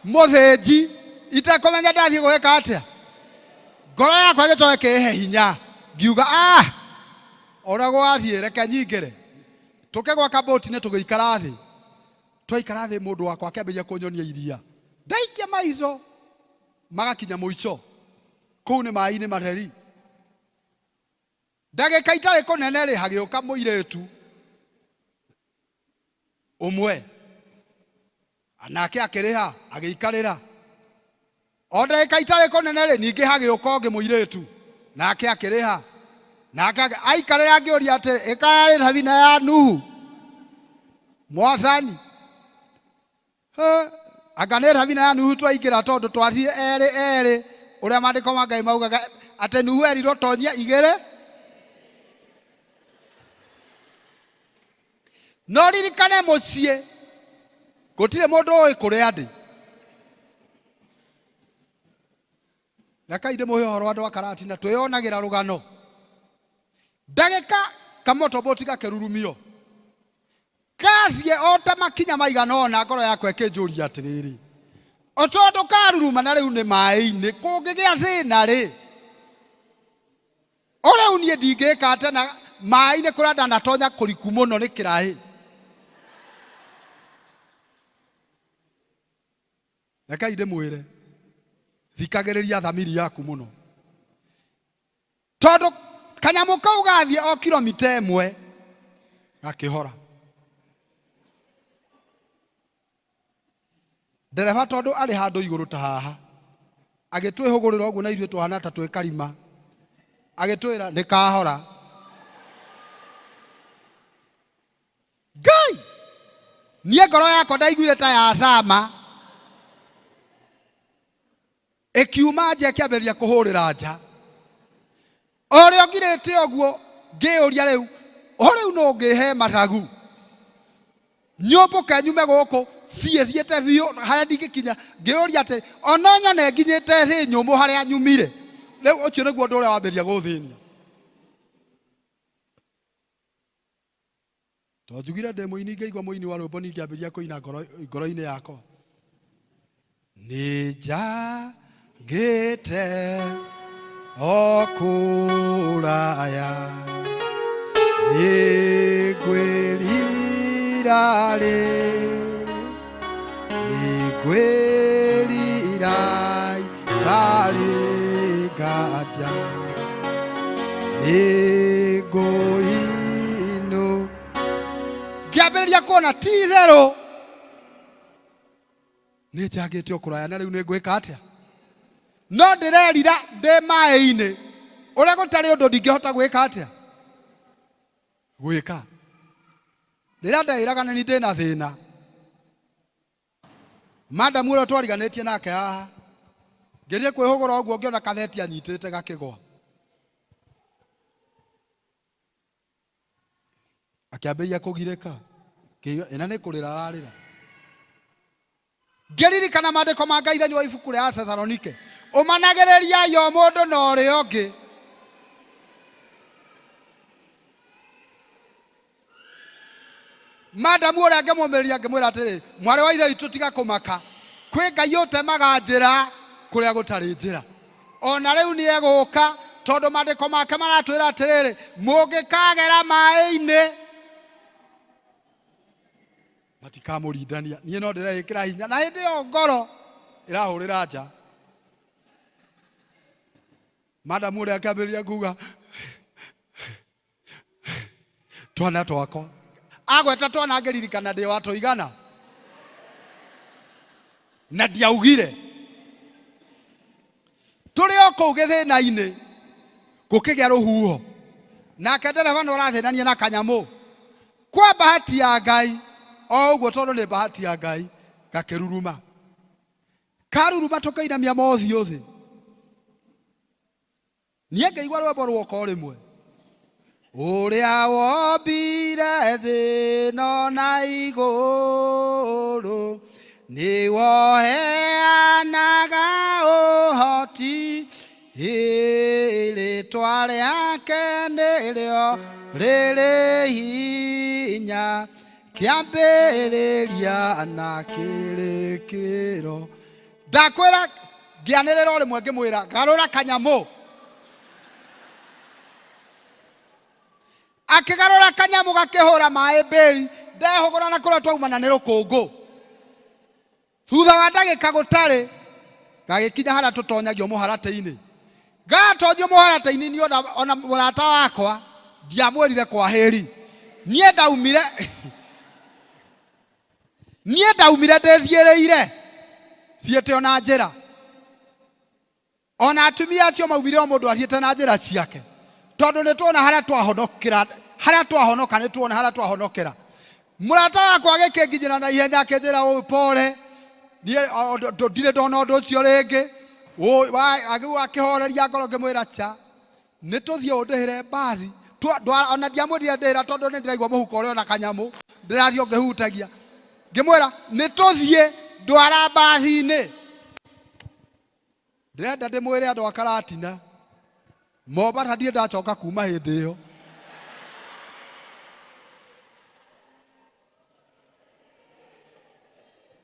mũthĩnji itekũmenya ndathiĩ gwĩka atĩa? Ngoro yakwa ĩgĩcoka ĩkĩhe hinya, ngiuga ah, ona gwathiĩ reke nyingĩre. Tũkĩgwa kabũti-inĩ tũgĩikara thĩ. Twaikara thĩ mũndũ wakwa akĩambĩrĩria kũnyonia iria. Ndaikia maitho magakinya mũico. Kũu nĩ maĩ-inĩ matheri. Ndagĩka itarĩ kũnene rĩ, hagĩũka mũirĩtu ũmwe nake akĩrĩha agĩikarĩra. O ndagĩka itarĩ kũnene rĩ, ningĩ hagĩũka ũngĩ mũirĩtu nake akĩrĩha nake aikarĩra. Ngĩũria atĩrĩ, ĩkarĩ thabina ya Nuhu mwathani? Anga nĩ thabina ya Nuhu twaingĩra, tondũ twathiĩ erĩ erĩ, ũrĩa maandĩko ma Ngai maugaga atĩ Nuhu erirwo tonyia igĩrĩ. No ririkane mũciĩ gũtirĩ mũndũ ũĩ kũrĩa ndĩ. Rekai ndĩmũhe ũhoro andũ a Karatina twĩyonagĩra rũgano. Ndagĩka kamotoboti gakĩrurumio kathiĩ o ta makinya maigana ũna, ngoro yakwa ĩkĩnjũria atĩrĩrĩ, o tondũ karuruma na rĩu nĩ maĩ-inĩ, kũngĩgĩa thĩna rĩ, o rĩu niĩ ndingĩka atĩa na maĩ-inĩ kũrĩa ndanatonya kũriku mũno nĩ kĩraĩ. Rekai ndĩmwĩre, thikagĩrĩria thamiri yaku mũno, tondũ kanyamũ kau gathiĩ o kilomita ĩmwe gakĩhora. Ndereba tondũ arĩ handũ igũrũ ta haha, agĩtwĩhũgũrĩra ũguo na ithuĩ tũhana ta twĩ karima, agĩtwĩra nĩ kahora. Ngai, niĩ ngoro yakwa ndaiguire ta yacama ĩkiuma nja ĩkĩambĩrĩria kũhũrĩra nja. O ũrĩa ngirĩte ũguo ngĩyũria rĩu, o rĩu no ngĩhe matagu nyũmbũke nyume gũkũ biĩ thiĩte biũ harĩa ndingĩkinya. Ngĩyũria atĩ ona nyone nginyĩte thĩ nyũmũ harĩa nyumire. Rĩu ũcio nĩguo ũndũ ũrĩa wambĩrĩria gũthĩnia. To njugire ndĩ mũini, ngĩigua mũini wa rwĩmbo ningĩ ambĩrĩria kũina ngoro-inĩ yakwa. Nĩ njagĩte o kũraya Nĩngwĩrira rĩ, nĩngwĩrira itarĩ nganja, nĩngũinũ. Ngĩambĩrĩria kuona ti itherũ nĩ njangĩte o kũraya na rĩu nĩ ngwĩka atĩa? No ndĩrerira ndĩ maĩ-inĩ ũrĩa gũtarĩ ũndũ ndingĩhota gwĩka atĩa? Gwĩka. Rĩrĩa ndeĩraga nĩ ndĩ na thĩna, madamu ũrĩa twariganĩtie nake haha, ngĩthiĩ kwĩhũgũra ũguo ngĩona katheti anyitĩte gakĩgwa. Akĩambĩrĩria kũgirĩka, ngĩigua ĩna nĩ kũrĩra ararĩra. Ngĩririkana maandĩko ma Ngai thĩinĩ wa ibuku rĩa Athesalonike, ũmanagĩrĩriai o mũndũ na ũrĩa ũngĩ. Madamu ũrĩa ngĩmũmĩrĩria ngĩmwĩra atĩrĩ, mwarĩ wa ithe witũ tiga kũmaka, kwĩ Ngai ũtemaga njĩra kũrĩa gũtarĩ njĩra. Ona rĩu nĩ egũka, tondũ maandĩko make maratwĩra atĩrĩrĩ, mũngĩkagera maĩ-inĩ matikamũrindania. Niĩ no ndĩreĩkĩra hinya, na hĩndĩ ĩyo ngoro ĩrahũrĩra nja. Madamu ũrĩa akĩambĩrĩria kuga twana twakwa, agweta twana ngĩririkana ndĩ wa tũigana na ndiaugire. Tũrĩ o kũu gĩthĩna-inĩ gũkĩgĩa rũhuho, nake ndereba no arathĩnania na kanyamũ. Kwa bahati ya Ngai, o ũguo tondũ nĩ bahati ya Ngai, gakĩruruma. Karuruma tũkĩinamia mothiũ thĩ. Niĩ ngĩigua rwĩmbo rwoka o rĩmwe. Ũrĩa wombire thĩ ĩno na igũrũ, nĩwe ũheanaga ũhoti, ĩ rĩtwa rĩake nĩrĩo rĩrĩ hinya, kĩambĩrĩria na kĩrĩkĩro. Ndakwĩra ngĩanĩrĩra o rĩmwe ngĩmwĩra garũra kanyamũ. Akĩgarũra kanyamũ gakĩhũra maĩ mbĩri, ndehũgũra na kũrĩa twaumana nĩ rũkũngũ. Thutha wa ndagĩka gũtarĩ, gagĩkinya harĩa tũtonyagio mũharatĩ-inĩ. Gatonyio mũharatĩ-inĩ niĩ ona mũrata wakwa ndiamwĩrire kwa heri. Niĩ ndaumire niĩ ndaumire ndĩthiĩrĩire thiĩte ona njĩra. Ona atumia acio maumire o mũndũ athiĩte na njĩra ciake, tondũ nĩ tuona harĩa twahonokera, harĩa twahonoka nĩ tuona harĩa twahonokera. Mũrata wakwa agĩkĩnginyĩra na ihenya akĩnjĩra ũũ, pole, niĩ ndirĩ ndona ũndũ ũcio rĩngĩ. Agĩu akĩhoreria ngoro ngĩmwĩra cha, nĩ tũthiĩ ũndĩhĩre mbathi. Ona ndiamwĩrire ndĩhĩra tondũ nĩ ndĩraigua mũhuko ũrĩa ona kanyamũ ndĩrathiĩ ngĩhutagia. Ngĩmwĩra nĩ tũthiĩ ndwara mbathi-inĩ. Ndĩrenda ndĩmwĩre andũ a Karatina, Mombatha ndirĩ ndacoka kuma hĩndĩ ĩyo.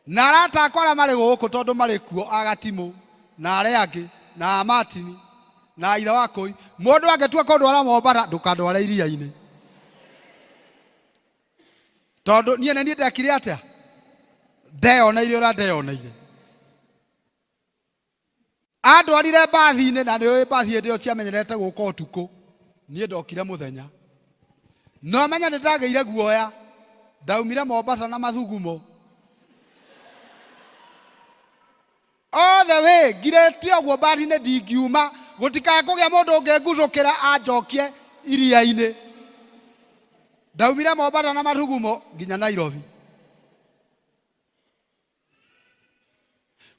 Na arata akwa arĩa marĩ gũkũ tondũ marĩ kuo a Gatimũ na arĩa angĩ na a Martin na ithe wa Kũi, mũndũ angĩtua kũndwara Mombatha ndũkandware iria-inĩ, tondũ niĩ nĩ niĩ ndekire atĩa? Ndeyoneire ũrĩa ndeyoneire. Andwarire mbathi-inĩ, na nĩũĩ mbathi hĩndĩ ĩyo ciamenyerete gũka ũtukũ, niĩ ndokire mũthenya. No menye nĩ ndagĩire guoya, ndaumire Mombasa na mathugumo. All the way ngirĩte ũguo mbathi-inĩ ndingiuma, gũtikae kũgĩa mũndũ ũngĩnguthũkĩra anjokie iria-inĩ. Ndaumire Mombasa na mathugumo nginya Nairobi.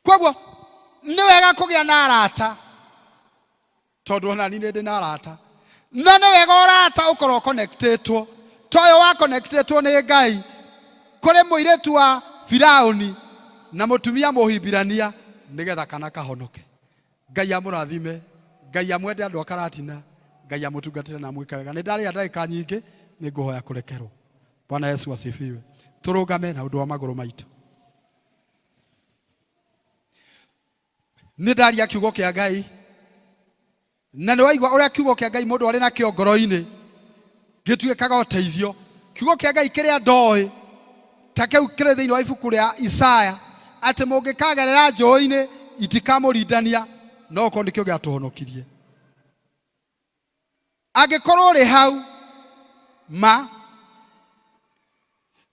Koguo nĩ wega kũgĩa na arata, tondũ ona niĩ nĩ ndĩ na arata, no nĩ wega ũrata ũkorwo connectĩtwo ta ũyũ wa connectĩtwo nĩ Ngai kũrĩ mũirĩtu wa Firaũni na mũtumia Mũhibirania, nĩgetha kana kahonoke. Ngai amũrathime, Ngai amwende andũ a Karatina, Ngai amũtungatĩre na amwĩke wega. Nĩ ndarĩa ndagĩka nyingĩ, nĩ ngũhoya kũrekerwo. Bwana Yesu asifiwe. Tũrũgame na ũndũ wa magũrũ maitũ. Nĩ ndaria kiugo kĩa Ngai, na nĩ waigua ũrĩa kiugo kĩa Ngai mũndũ arĩ nakĩo ngoro-inĩ Gĩtuĩkaga ũteithio. Kiugo kĩa Ngai kĩrĩa ndoĩ ta kĩu kĩrĩ thĩinĩ wa ibuku rĩa Isaya atĩ mũngĩkagerera njũĩ-inĩ itikamũrindania, no ũkorwo nĩkĩo gĩatũhonokirie. Angĩkorwo ũrĩ hau ma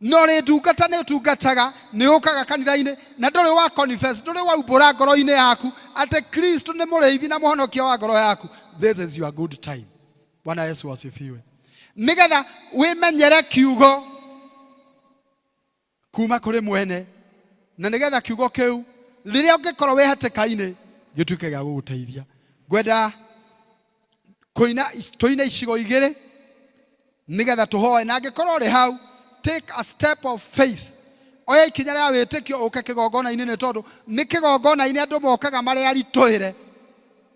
no rĩ ndungata nĩ ũtungataga, nĩ ũkaga kanitha-inĩ na ndũrĩ wa confess, ndũrĩ waumbũra ngoro-inĩ yaku atĩ Kristo nĩ mũrĩithi na mũhonokia wa ngoro yaku, this is your good time. Bwana Yesu asifiwe. Nĩgetha wĩmenyere kiugo kuma kũrĩ mwene, na nĩgetha kiugo kĩu rĩrĩa ũngĩkorwo wĩ hatĩka-inĩ gĩtuĩke gĩa gũgũteithia. Ngwenda kũina tũine icigo igĩrĩ nĩgetha tũhoe, na angĩkorwo ũrĩ hau, take a step of faith, oya ikinya rĩa wĩtĩkio ũke kĩgongona-inĩ, nĩ tondũ nĩ kĩgongona-inĩ andũ mokaga marĩ aritũhĩre,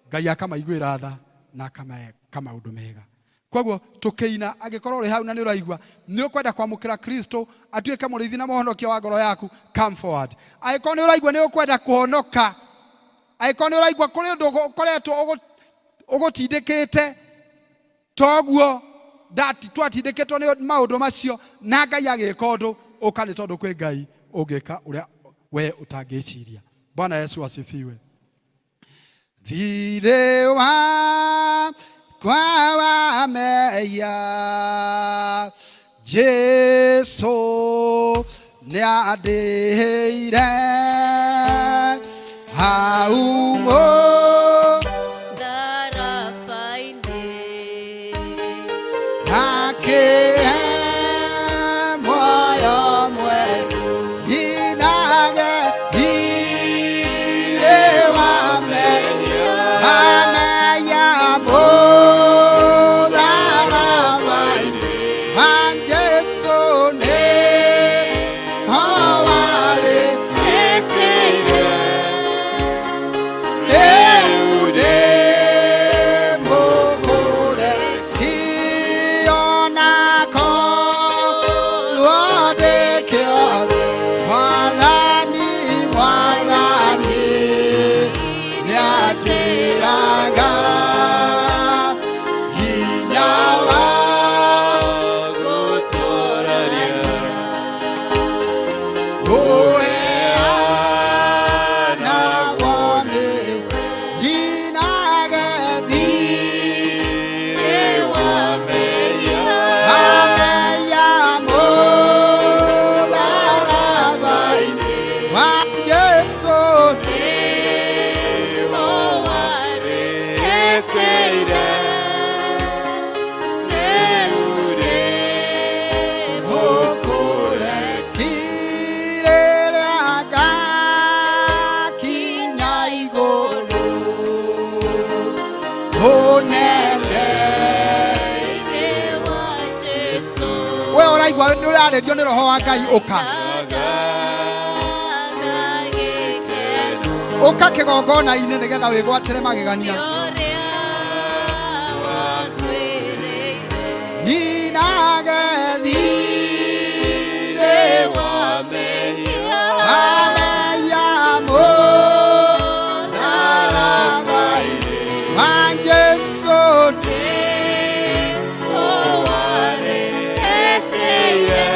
Ngai akamaiguĩra tha na akameka maũndũ mega. Koguo tũkĩina, angĩkorwo ũrĩ hau na nĩ ũraigua nĩ ũkwenda kwamũkĩra Kristo atuĩke mũrĩithi na mũhonokia wa ngoro yaku, come forward. Angĩkorwo nĩ ũraigua nĩ ũkwenda kũhonoka, angĩkorwo nĩ ũraigua kũrĩ ũndũ ũkoretwo ũgũtindĩkĩte toguo twatindĩkĩtwo nĩ maũndũ macio na Ngai agĩka ũndũ, ũka, nĩ tondũ kwĩ Ngai ũngĩka ũrĩa we ũtangĩciria. Bwana Yesu asifiwe. Thirĩ wakwa wa mehia Jesu nĩandĩhĩire hau Tharaba-inĩ. Akĩhe muoyo mwerũ, nyinage thirĩ wa mehia mũtharaba-inĩ wa Jesu nĩho warĩ. Eteire. Rĩu ndĩ mũkũre kĩonako rwandĩkĩo Mwathani, Mwathani nĩanjĩraga hinya wa Gũtũũrania. ũheanagwo nĩwe, nyinage Thirĩ wa mehia. Ameya mũtharaba-inĩ wa Jesu. Nĩho warĩ. Eteire. Rĩu ndĩ Mũkũre kirĩrĩa ngakinya igũrũ ũnene. Thirĩ wa Jesu. We ũraigua nĩ ũrarĩrio nĩ roho wa Ngai, ũka. Agaga gĩkeno. Ũka kĩgongona-inĩ nĩgetha wĩgwatĩre magegania. Ũrĩa wakwĩrĩire. Nyinage thirĩ Wa mehia. Ameya mũtharaba-inĩ wa Jesu. Nĩho warĩ. Eteire.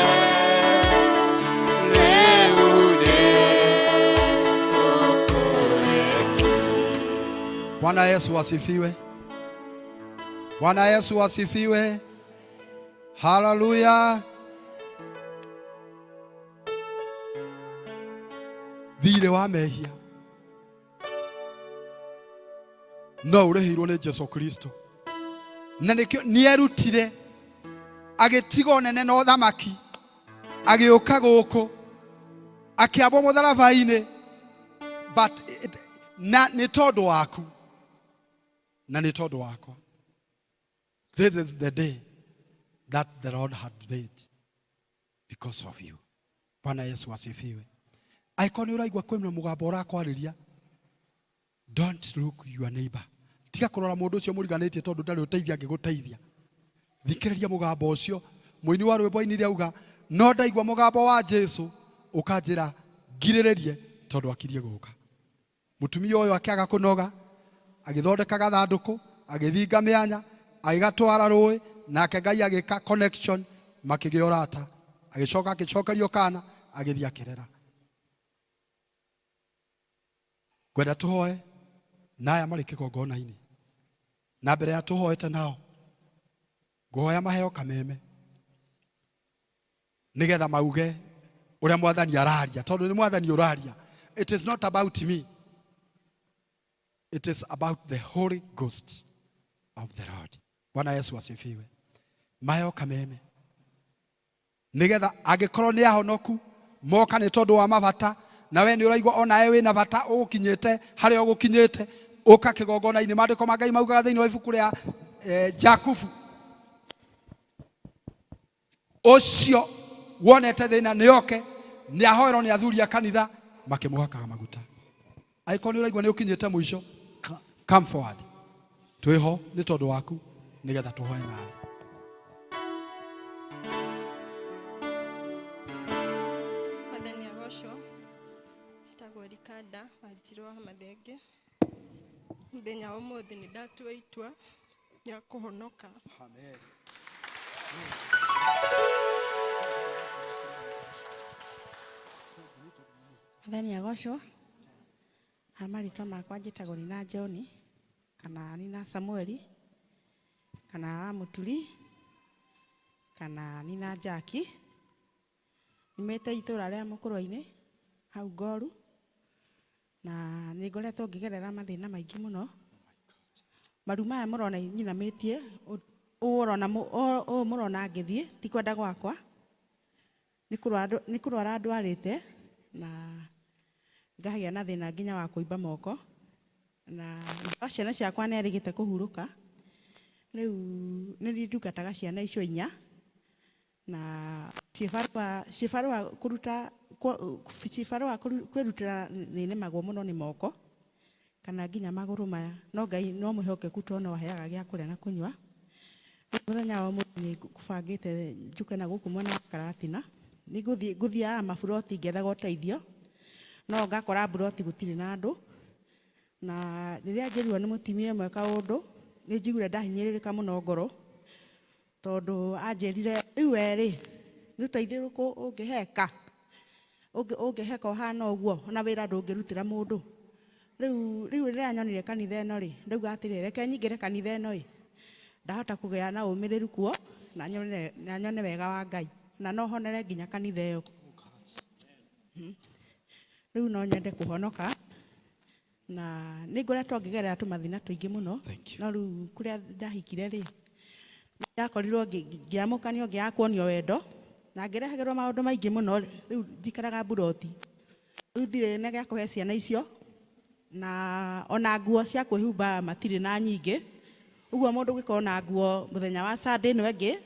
Rĩu ndĩ mũkũre. Bwana Yesu asifiwe. Bwana Yesu asifiwe. Haleluya. Thirĩ wa mehia no ũrĩhĩirwo nĩ Jesu Kristo, na nĩkĩo nĩerutire agĩtiga ũnene na ũthamaki, agĩũka gũkũ akĩambwo mũtharaba-inĩ, but na nĩ tondũ waku na nĩ tondũ wakwa. This is the day that the Lord had made because of you. Bwana Yesu asifiwe. Angĩkorwo nĩ ũraigua kwĩna mũgambo ũrakwarĩria, don't look your neighbor, tiga kũrora mũndũ ũcio mũriganĩtie, tondũ ndarĩ ũteithia angĩgũteithia. Thikĩrĩria mũgambo ũcio. Mũini wa rwĩmbo ainire auga, no ndaigua mũgambo wa Jesu ũkanjĩra ngirĩrĩrie, tondũ akirie gũka. Mũtumia ũyũ akĩaga kũnoga, agĩthondeka gathandũkũ, agĩthinga mĩanya, agĩgatwara rũĩ. Nake Ngai agĩka connection, makĩgĩa ũrata. Agĩcoka agĩcokerio kana, agĩthiĩ akĩrera. Ngwenda tũhoe na aya marĩ kĩgongona-inĩ. Na mbere ya tũhoete nao, ngũhoya maheo kameme nigetha mauge uria mwathani araria, tondu ni mwathani uraria. It is not about me, it is about the Holy Ghost of the Lord. Bwana Yesu asifiwe. Maheo kameme nigetha angikorwo ni ahonoku moka ni tondu wa mabata, na we ni uraigua onawe wina bata ugukinyite haria ugukinyite, uka kigongona-ini. Maandiko ma Ngai maugaga thiini wa ibuku ria Jakubu, ucio wonete thina ni oke ni ahoerwo ni athuri a kanitha makimuhakaga maguta. Angĩkorwo nĩ ũraigua nĩ ũkinyĩte mũico, come forward, twĩho nĩ tondũ waku nĩgetha tũhoe nawe. Mwathani agocwo. Njĩtagwo Rikanda Wanjirũ wa Mathenge. Mũthenya wa ũmũthĩ nĩ ndatua itua rĩa kũhonoka. Amen. Mwathani agocwo. Ha marĩtwa makwa njĩtagwo Nina John kana Nina Samueli kana wa Mũturi kana Nina Jackie. Nyumĩte itũra rĩa Mũkũrwe-inĩ hau Ngoru, na nĩ ngoretwo ngĩgerera mathĩna maingĩ mũno. Maru maya mũrona nyinamĩtie, ũũ mũrona ngĩthiĩ ti kwenda gwakwa, nĩ kũrwara ndwarĩte na ngagĩa na thĩna nginya wa kũimba moko, na ithe wa ciana ciakwa nĩ erĩgĩte kũhurũka. Rĩu nĩ niĩ ndungataga ciana icio inya, na ciĩbarũa kũruta, ciĩbarũa kwĩrutĩra nĩ nemagwo mũno nĩ moko kana nginya magũrũ maya, no Ngai no mwĩhokeku tondũ no aheaga gĩa kũrĩa na kũnyua. Mũthenya wa ũmũthĩ nĩ ngũbangĩte njũke na gũkũ mwena wa Karatina, nĩ ngũthiaga maburoti ngĩethaga ũteithio, no ngakora mburoti gũtirĩ na andũ. Na rĩrĩa njĩrirwo nĩ mũtumia ũmwe kaũndũ, nĩ njiguire ndahinyĩrĩrĩka mũno ngoro, tondũ anjĩrire rĩu we rĩ, nĩ ũteithio ũrĩkũ ũngĩheka? Ũngĩheka ũhana ũguo, ona wĩra ndũngĩrutĩra mũndũ. Rĩu rĩrĩa nyonire kanitha ĩno rĩ, ndauga atĩrĩrĩ, reke nyingĩre kanitha ĩno ĩ, ndahota kũgĩa na ũmĩrĩru kuo, na nyone wega wa Ngai, na no honere nginya kanitha ĩyo. Rĩu no nyende kũhonoka, na nĩ ngoretwo ngĩgerera tũmathĩna tũingĩ mũno. Thank you. No rĩu kũrĩa ndahikire rĩ, ndakorirwo ngĩamũkanio, ngĩaga kuonio wendo, na ngĩrehagĩrwo maũndũ maingĩ mũno. Rĩu njikaraga mburoti, rĩu ndirĩ na gĩa kũhe ciana icio, na ona nguo cia kwĩhumba matirĩ na nyingĩ. Ũguo mũndũ ũngĩkorwo na nguo mũthenya wa Sunday ĩno ĩngĩ,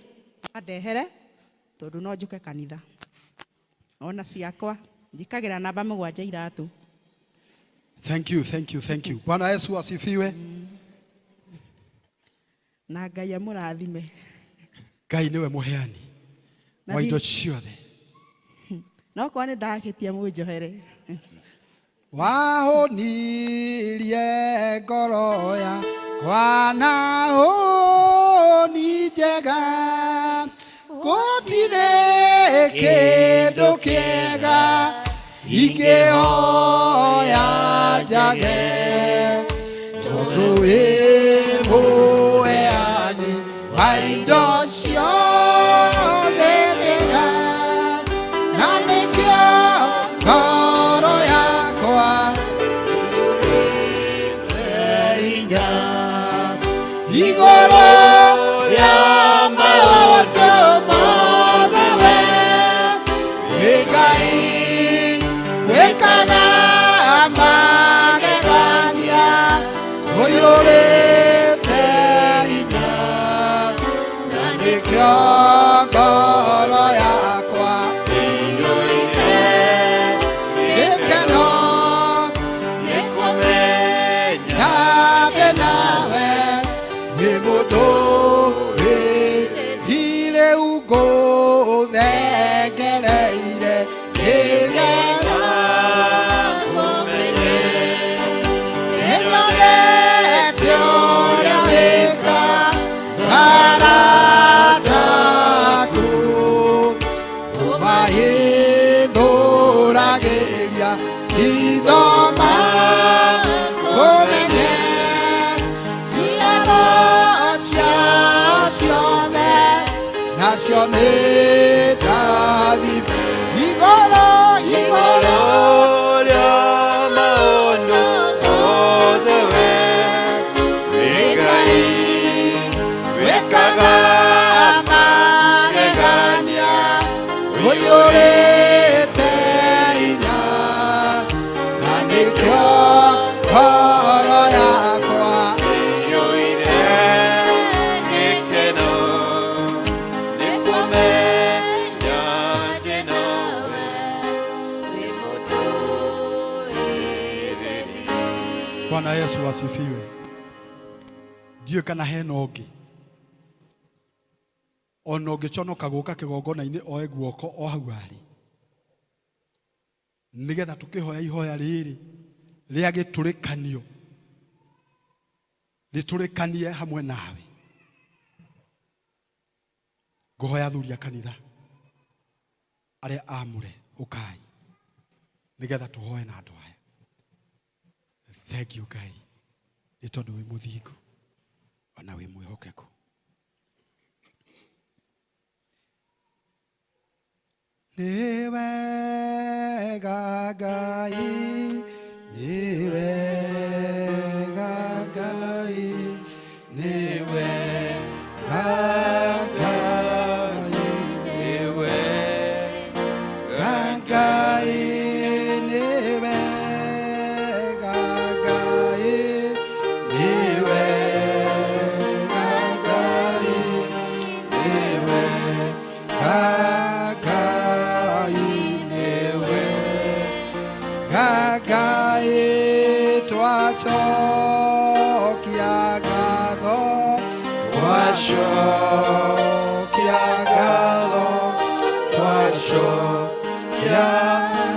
andehere, tondũ no njũke kanitha. Ona ciakwa njikagĩra namba 7 iratũ. Thank you, thank you, thank you. Bwana Yesu asifiwe. Na Ngai amũrathime. Ngai niwe mũheani Na wa indo ciothe. No korwo nĩ ndahĩtia mũnjohere. Wahonirie ngoro yakwa na honi njega, gũtirĩ kĩndũ kĩega ingĩhoya njage, tondũ wĩ mũheani wa indo ciothe njega, na nĩkĩo ngoro yakwa ĩiyũrĩte hinya igũrũ rĩa maũndũ mothe. We wĩ Ngai wĩkaga magegania, ũiyũrĩte hinya, na nĩkĩo ngoro yakwa ĩiyũire gĩkeno. Ndĩ nawe wĩ mũndũ wĩ rĩu ngũthengereire nĩgetha Maitho makũmenye ciaro ciao ciothe nacio nĩ ndathime igũrũ igũrũ Rĩa maũndũ mothe we wĩ Ngai wĩkaga magegania ũiyũrĩte hinya na nĩkĩo ngoro yakwa ĩiyũire gĩkeno nĩ kũmenya ndĩ nawe Bwana Yesu asifiwe. Ndiũĩ kana hena ũngĩ ona ũngĩconoka gũka kĩgongona-inĩ oe guoko o hau arĩ nĩgetha tũkĩhoya ihoya rĩrĩ rĩa gĩtũrĩkanio rĩtũrĩkanie hamwe nawe. Ngũhoya athuri a kanitha arĩa amũre ũkai nĩgetha tũhoe na andũ aya. Thank you Ngai nĩ tondũ wĩ mũthingu ona wĩ mwĩhokeku. Nĩ wega Ngai, nĩ wega Ngai, nĩ wega Ngai, nĩ wega Ngai, nĩ wega Ngai, nĩ wega Ngai, nĩ wega Ngai, nĩ wega Ngai, twacokia ngatho, twacokia ngatho, twacokia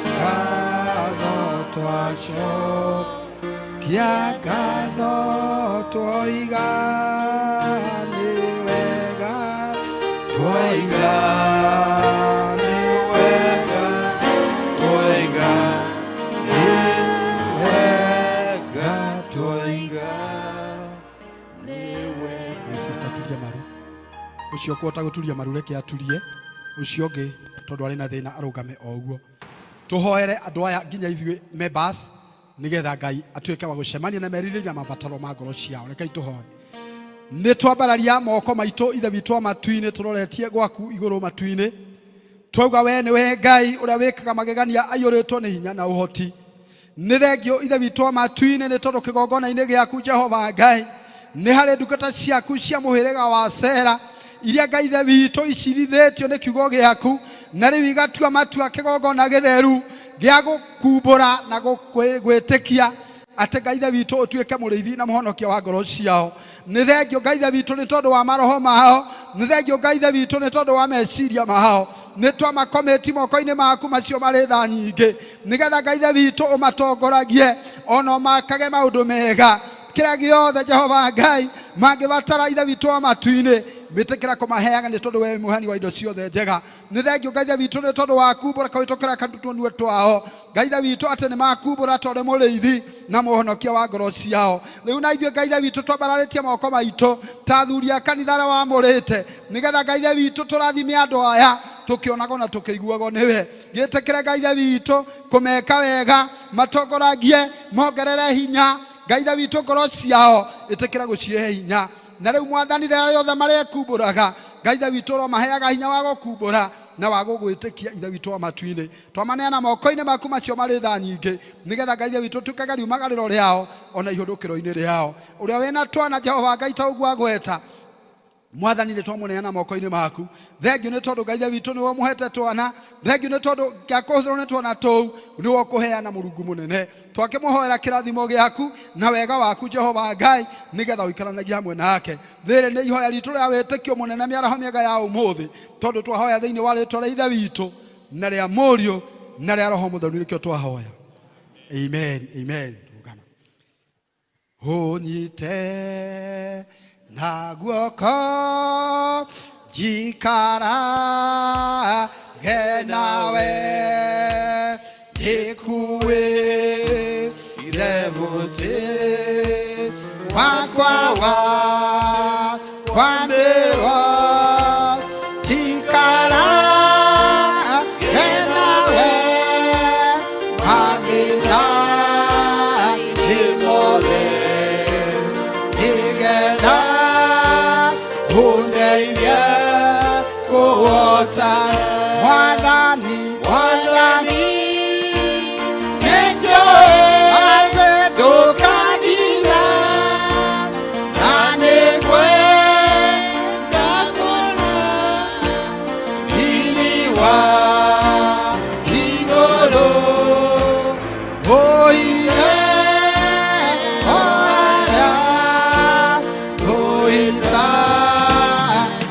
ngatho, twacokia ngatho, twoiga nĩ wega, twoiga nĩ wega, twoiga nĩ wega twoiga nĩ wega. My sister turia maru ucio ũkũhota gũturia maru reke aturie ucio ũngĩ tondũ arĩ na thĩna arũgame o ũguo tũhoere andũ aya nginya ithuĩ members nĩgetha Ngai atuĩke wa gũcemania na merirĩria mabataro ma ngoro ciao. Rekei tũhoe. Nĩ twambararia moko maitũ ithe witũ wa matu-inĩ tũroretie gwaku igũrũ matu-inĩ twauga we nĩwe Ngai ũrĩa wĩkaga magegania aiyũrĩtwo nĩ hinya na ũhoti. Nĩ thengio ithe witũ wa matu-inĩ nĩ tondũ kĩgongona-inĩ gĩaku Jehova Ngai nĩ harĩ ndungata ciaku cia mũhĩrĩga wa Sera iria Ngai ithe witũ icirithĩtio nĩ kiugo gĩaku na rĩu igatua matua kĩgongona gĩtheru gĩa gũkumbũra na gwĩtĩkia atĩ Ngai ithe witũ ũtuĩke mũrĩithi na mũhonokia wa ngoro ciao. Nĩ thengio Ngai ithe witũ nĩ tondũ wa maroho mao, nĩ thengio Ngai ithe witũ nĩ tondũ wa meciria mao. Nĩ twamakomĩti moko-inĩ maku macio marĩ tha nyingĩ nĩgetha Ngai ithe witũ ũmatongoragie ona ũmakage maũndũ mega kĩrĩa gĩothe Jehova Ngai mangĩbatara ithe witũ wa matu-inĩ mĩtĩkĩra kũmaheaga nĩ tondũ we mũheani wa indo ciothe njega. Nĩ thengio Ngai ithe witũ nĩ tondũ wa kumbũra kũhĩtũkĩra tũnua twao Ngai ithe witũ atĩ nĩ makumbũra tondũ mũrĩithi na mũhonokia wa ngoro ciao. Rĩu na ithuĩ Ngai ithe witũ twambararĩtie moko maitũ ta athuri a kanitha arĩa wamũrĩte nĩgetha Ngai ithe witũ tũrathime andũ aya tũkĩonagwo na tũkĩiguagwo nĩwe. Gĩtĩkĩre Ngai ithe witũ kũmeka wega matongoragie mongerere hinya Ngai ithe witũ ngoro ciao ĩtĩkĩra gũcihe hinya. Na rĩu Mwathani rĩrĩa rĩothe marekumbũraga Ngai ithe witũ ũromaheaga hinya wa gũkumbũra na wa gũgwĩtĩkia ithe witũ wa matu-inĩ. Twamaneana moko-inĩ maku macio marĩ tha nyingĩ nĩgetha Ngai ithe witũ tuĩkage riumagarĩro rĩao ona ihũndũkĩro-inĩ rĩao. Ũrĩa wĩna twana Jehova Ngai ta ũguo agweta Mwathani nĩ twamũneana moko-inĩ maku. Thengio nĩ tondũ Ngai ithe witũ nĩwe ũmũhete twana, thengio nĩ tondũ kĩakũhũthĩrwo nĩ twana tũu nĩwe ũkũheana Mũrungu mũnene. Twakĩmũhoera kĩrathimo gĩaku na wega waku Jehova Ngai nĩgetha ũikaranagie hamwe nake. Rĩrĩ nĩ ihoya ritũ rĩa wĩtĩkio mũnene mĩaraho mĩega ya ũmũthĩ tondũ twahoya thĩinĩ wa rĩtwa rĩa ithe witũ na rĩa Mũriũ na rĩa Roho Mũtheru nĩkĩo twahoya. Amen, amen. Rũgama. Ũnyite na guoko njikarage nawe Ndĩkuĩire mũtĩ wakwa wa kwambĩrwo tikara nawe mathĩna nĩ mothe nĩgetha ũndeithie kũhota Mwathani Mwathani nĩnjũĩ atĩ ndũkandiga na nĩngwenda kuona riri wa igũrũ ũire ũrĩa tũita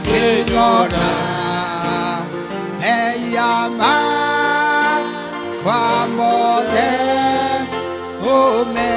kĩnyona mehia makwa mothe ũme